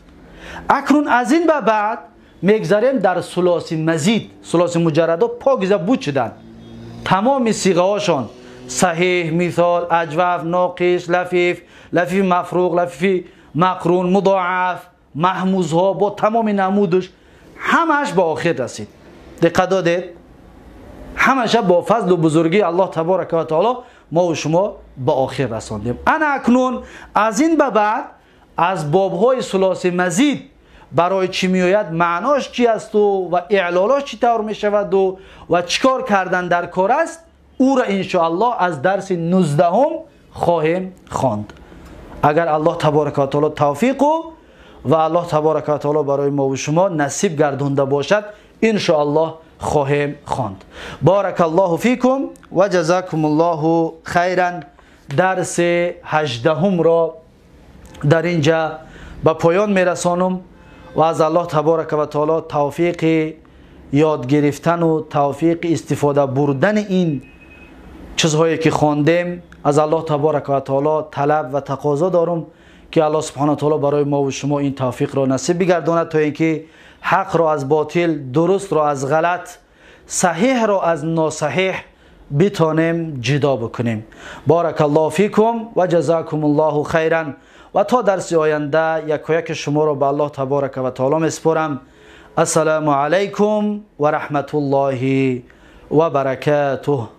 اکنون از این به بعد میگذاریم در ثلاثی مزید، ثلاثی مجرد پاکیزه بود شدن تمام صیغه هاشان، صحیح، مثال، اجوف، ناقص، لفیف، لفیف مفروق، لفیف مقرون، مضاعف، محموزها با تمام نمودش همش به آخر رسید. دقت دادید؟ همش با فضل و بزرگی الله تبارک و تعالی ما و شما به آخر رساندیم. انا اکنون از این به بعد از بابهای ثلاثی مزید برای چی میآید، معناش چی است و اعلالاش چی طور می شود و چیکار کردن در کار است، او را انشاءالله از درس 19 خواهیم خواند. اگر الله تبارک و تعالی توفیق و الله تبارک و تعالی برای ما و شما نصیب گردونده باشد، انشاءالله خواهیم خواند. بارک الله فیکم و جزاکم الله خیرا. درس 18 را در اینجا به پایان میرسانم و از الله تبارک و تعالی توفیق یاد گرفتن و توفیق استفاده بردن این چیزهایی که خواندیم از الله تبارک و تعالی طلب و تقاضا دارم که الله سبحانه و تعالی برای ما و شما این توفیق را نصیب بگرداند تا اینکه حق را از باطل، درست را از غلط، صحیح را از ناصحیح بتانیم جدا بکنیم. بارک الله فیکم و جزاکم الله خیرا. و تا درس آینده یک شما را به الله تبارک و تعالی میسپارم. السلام علیکم و رحمت الله و برکاته.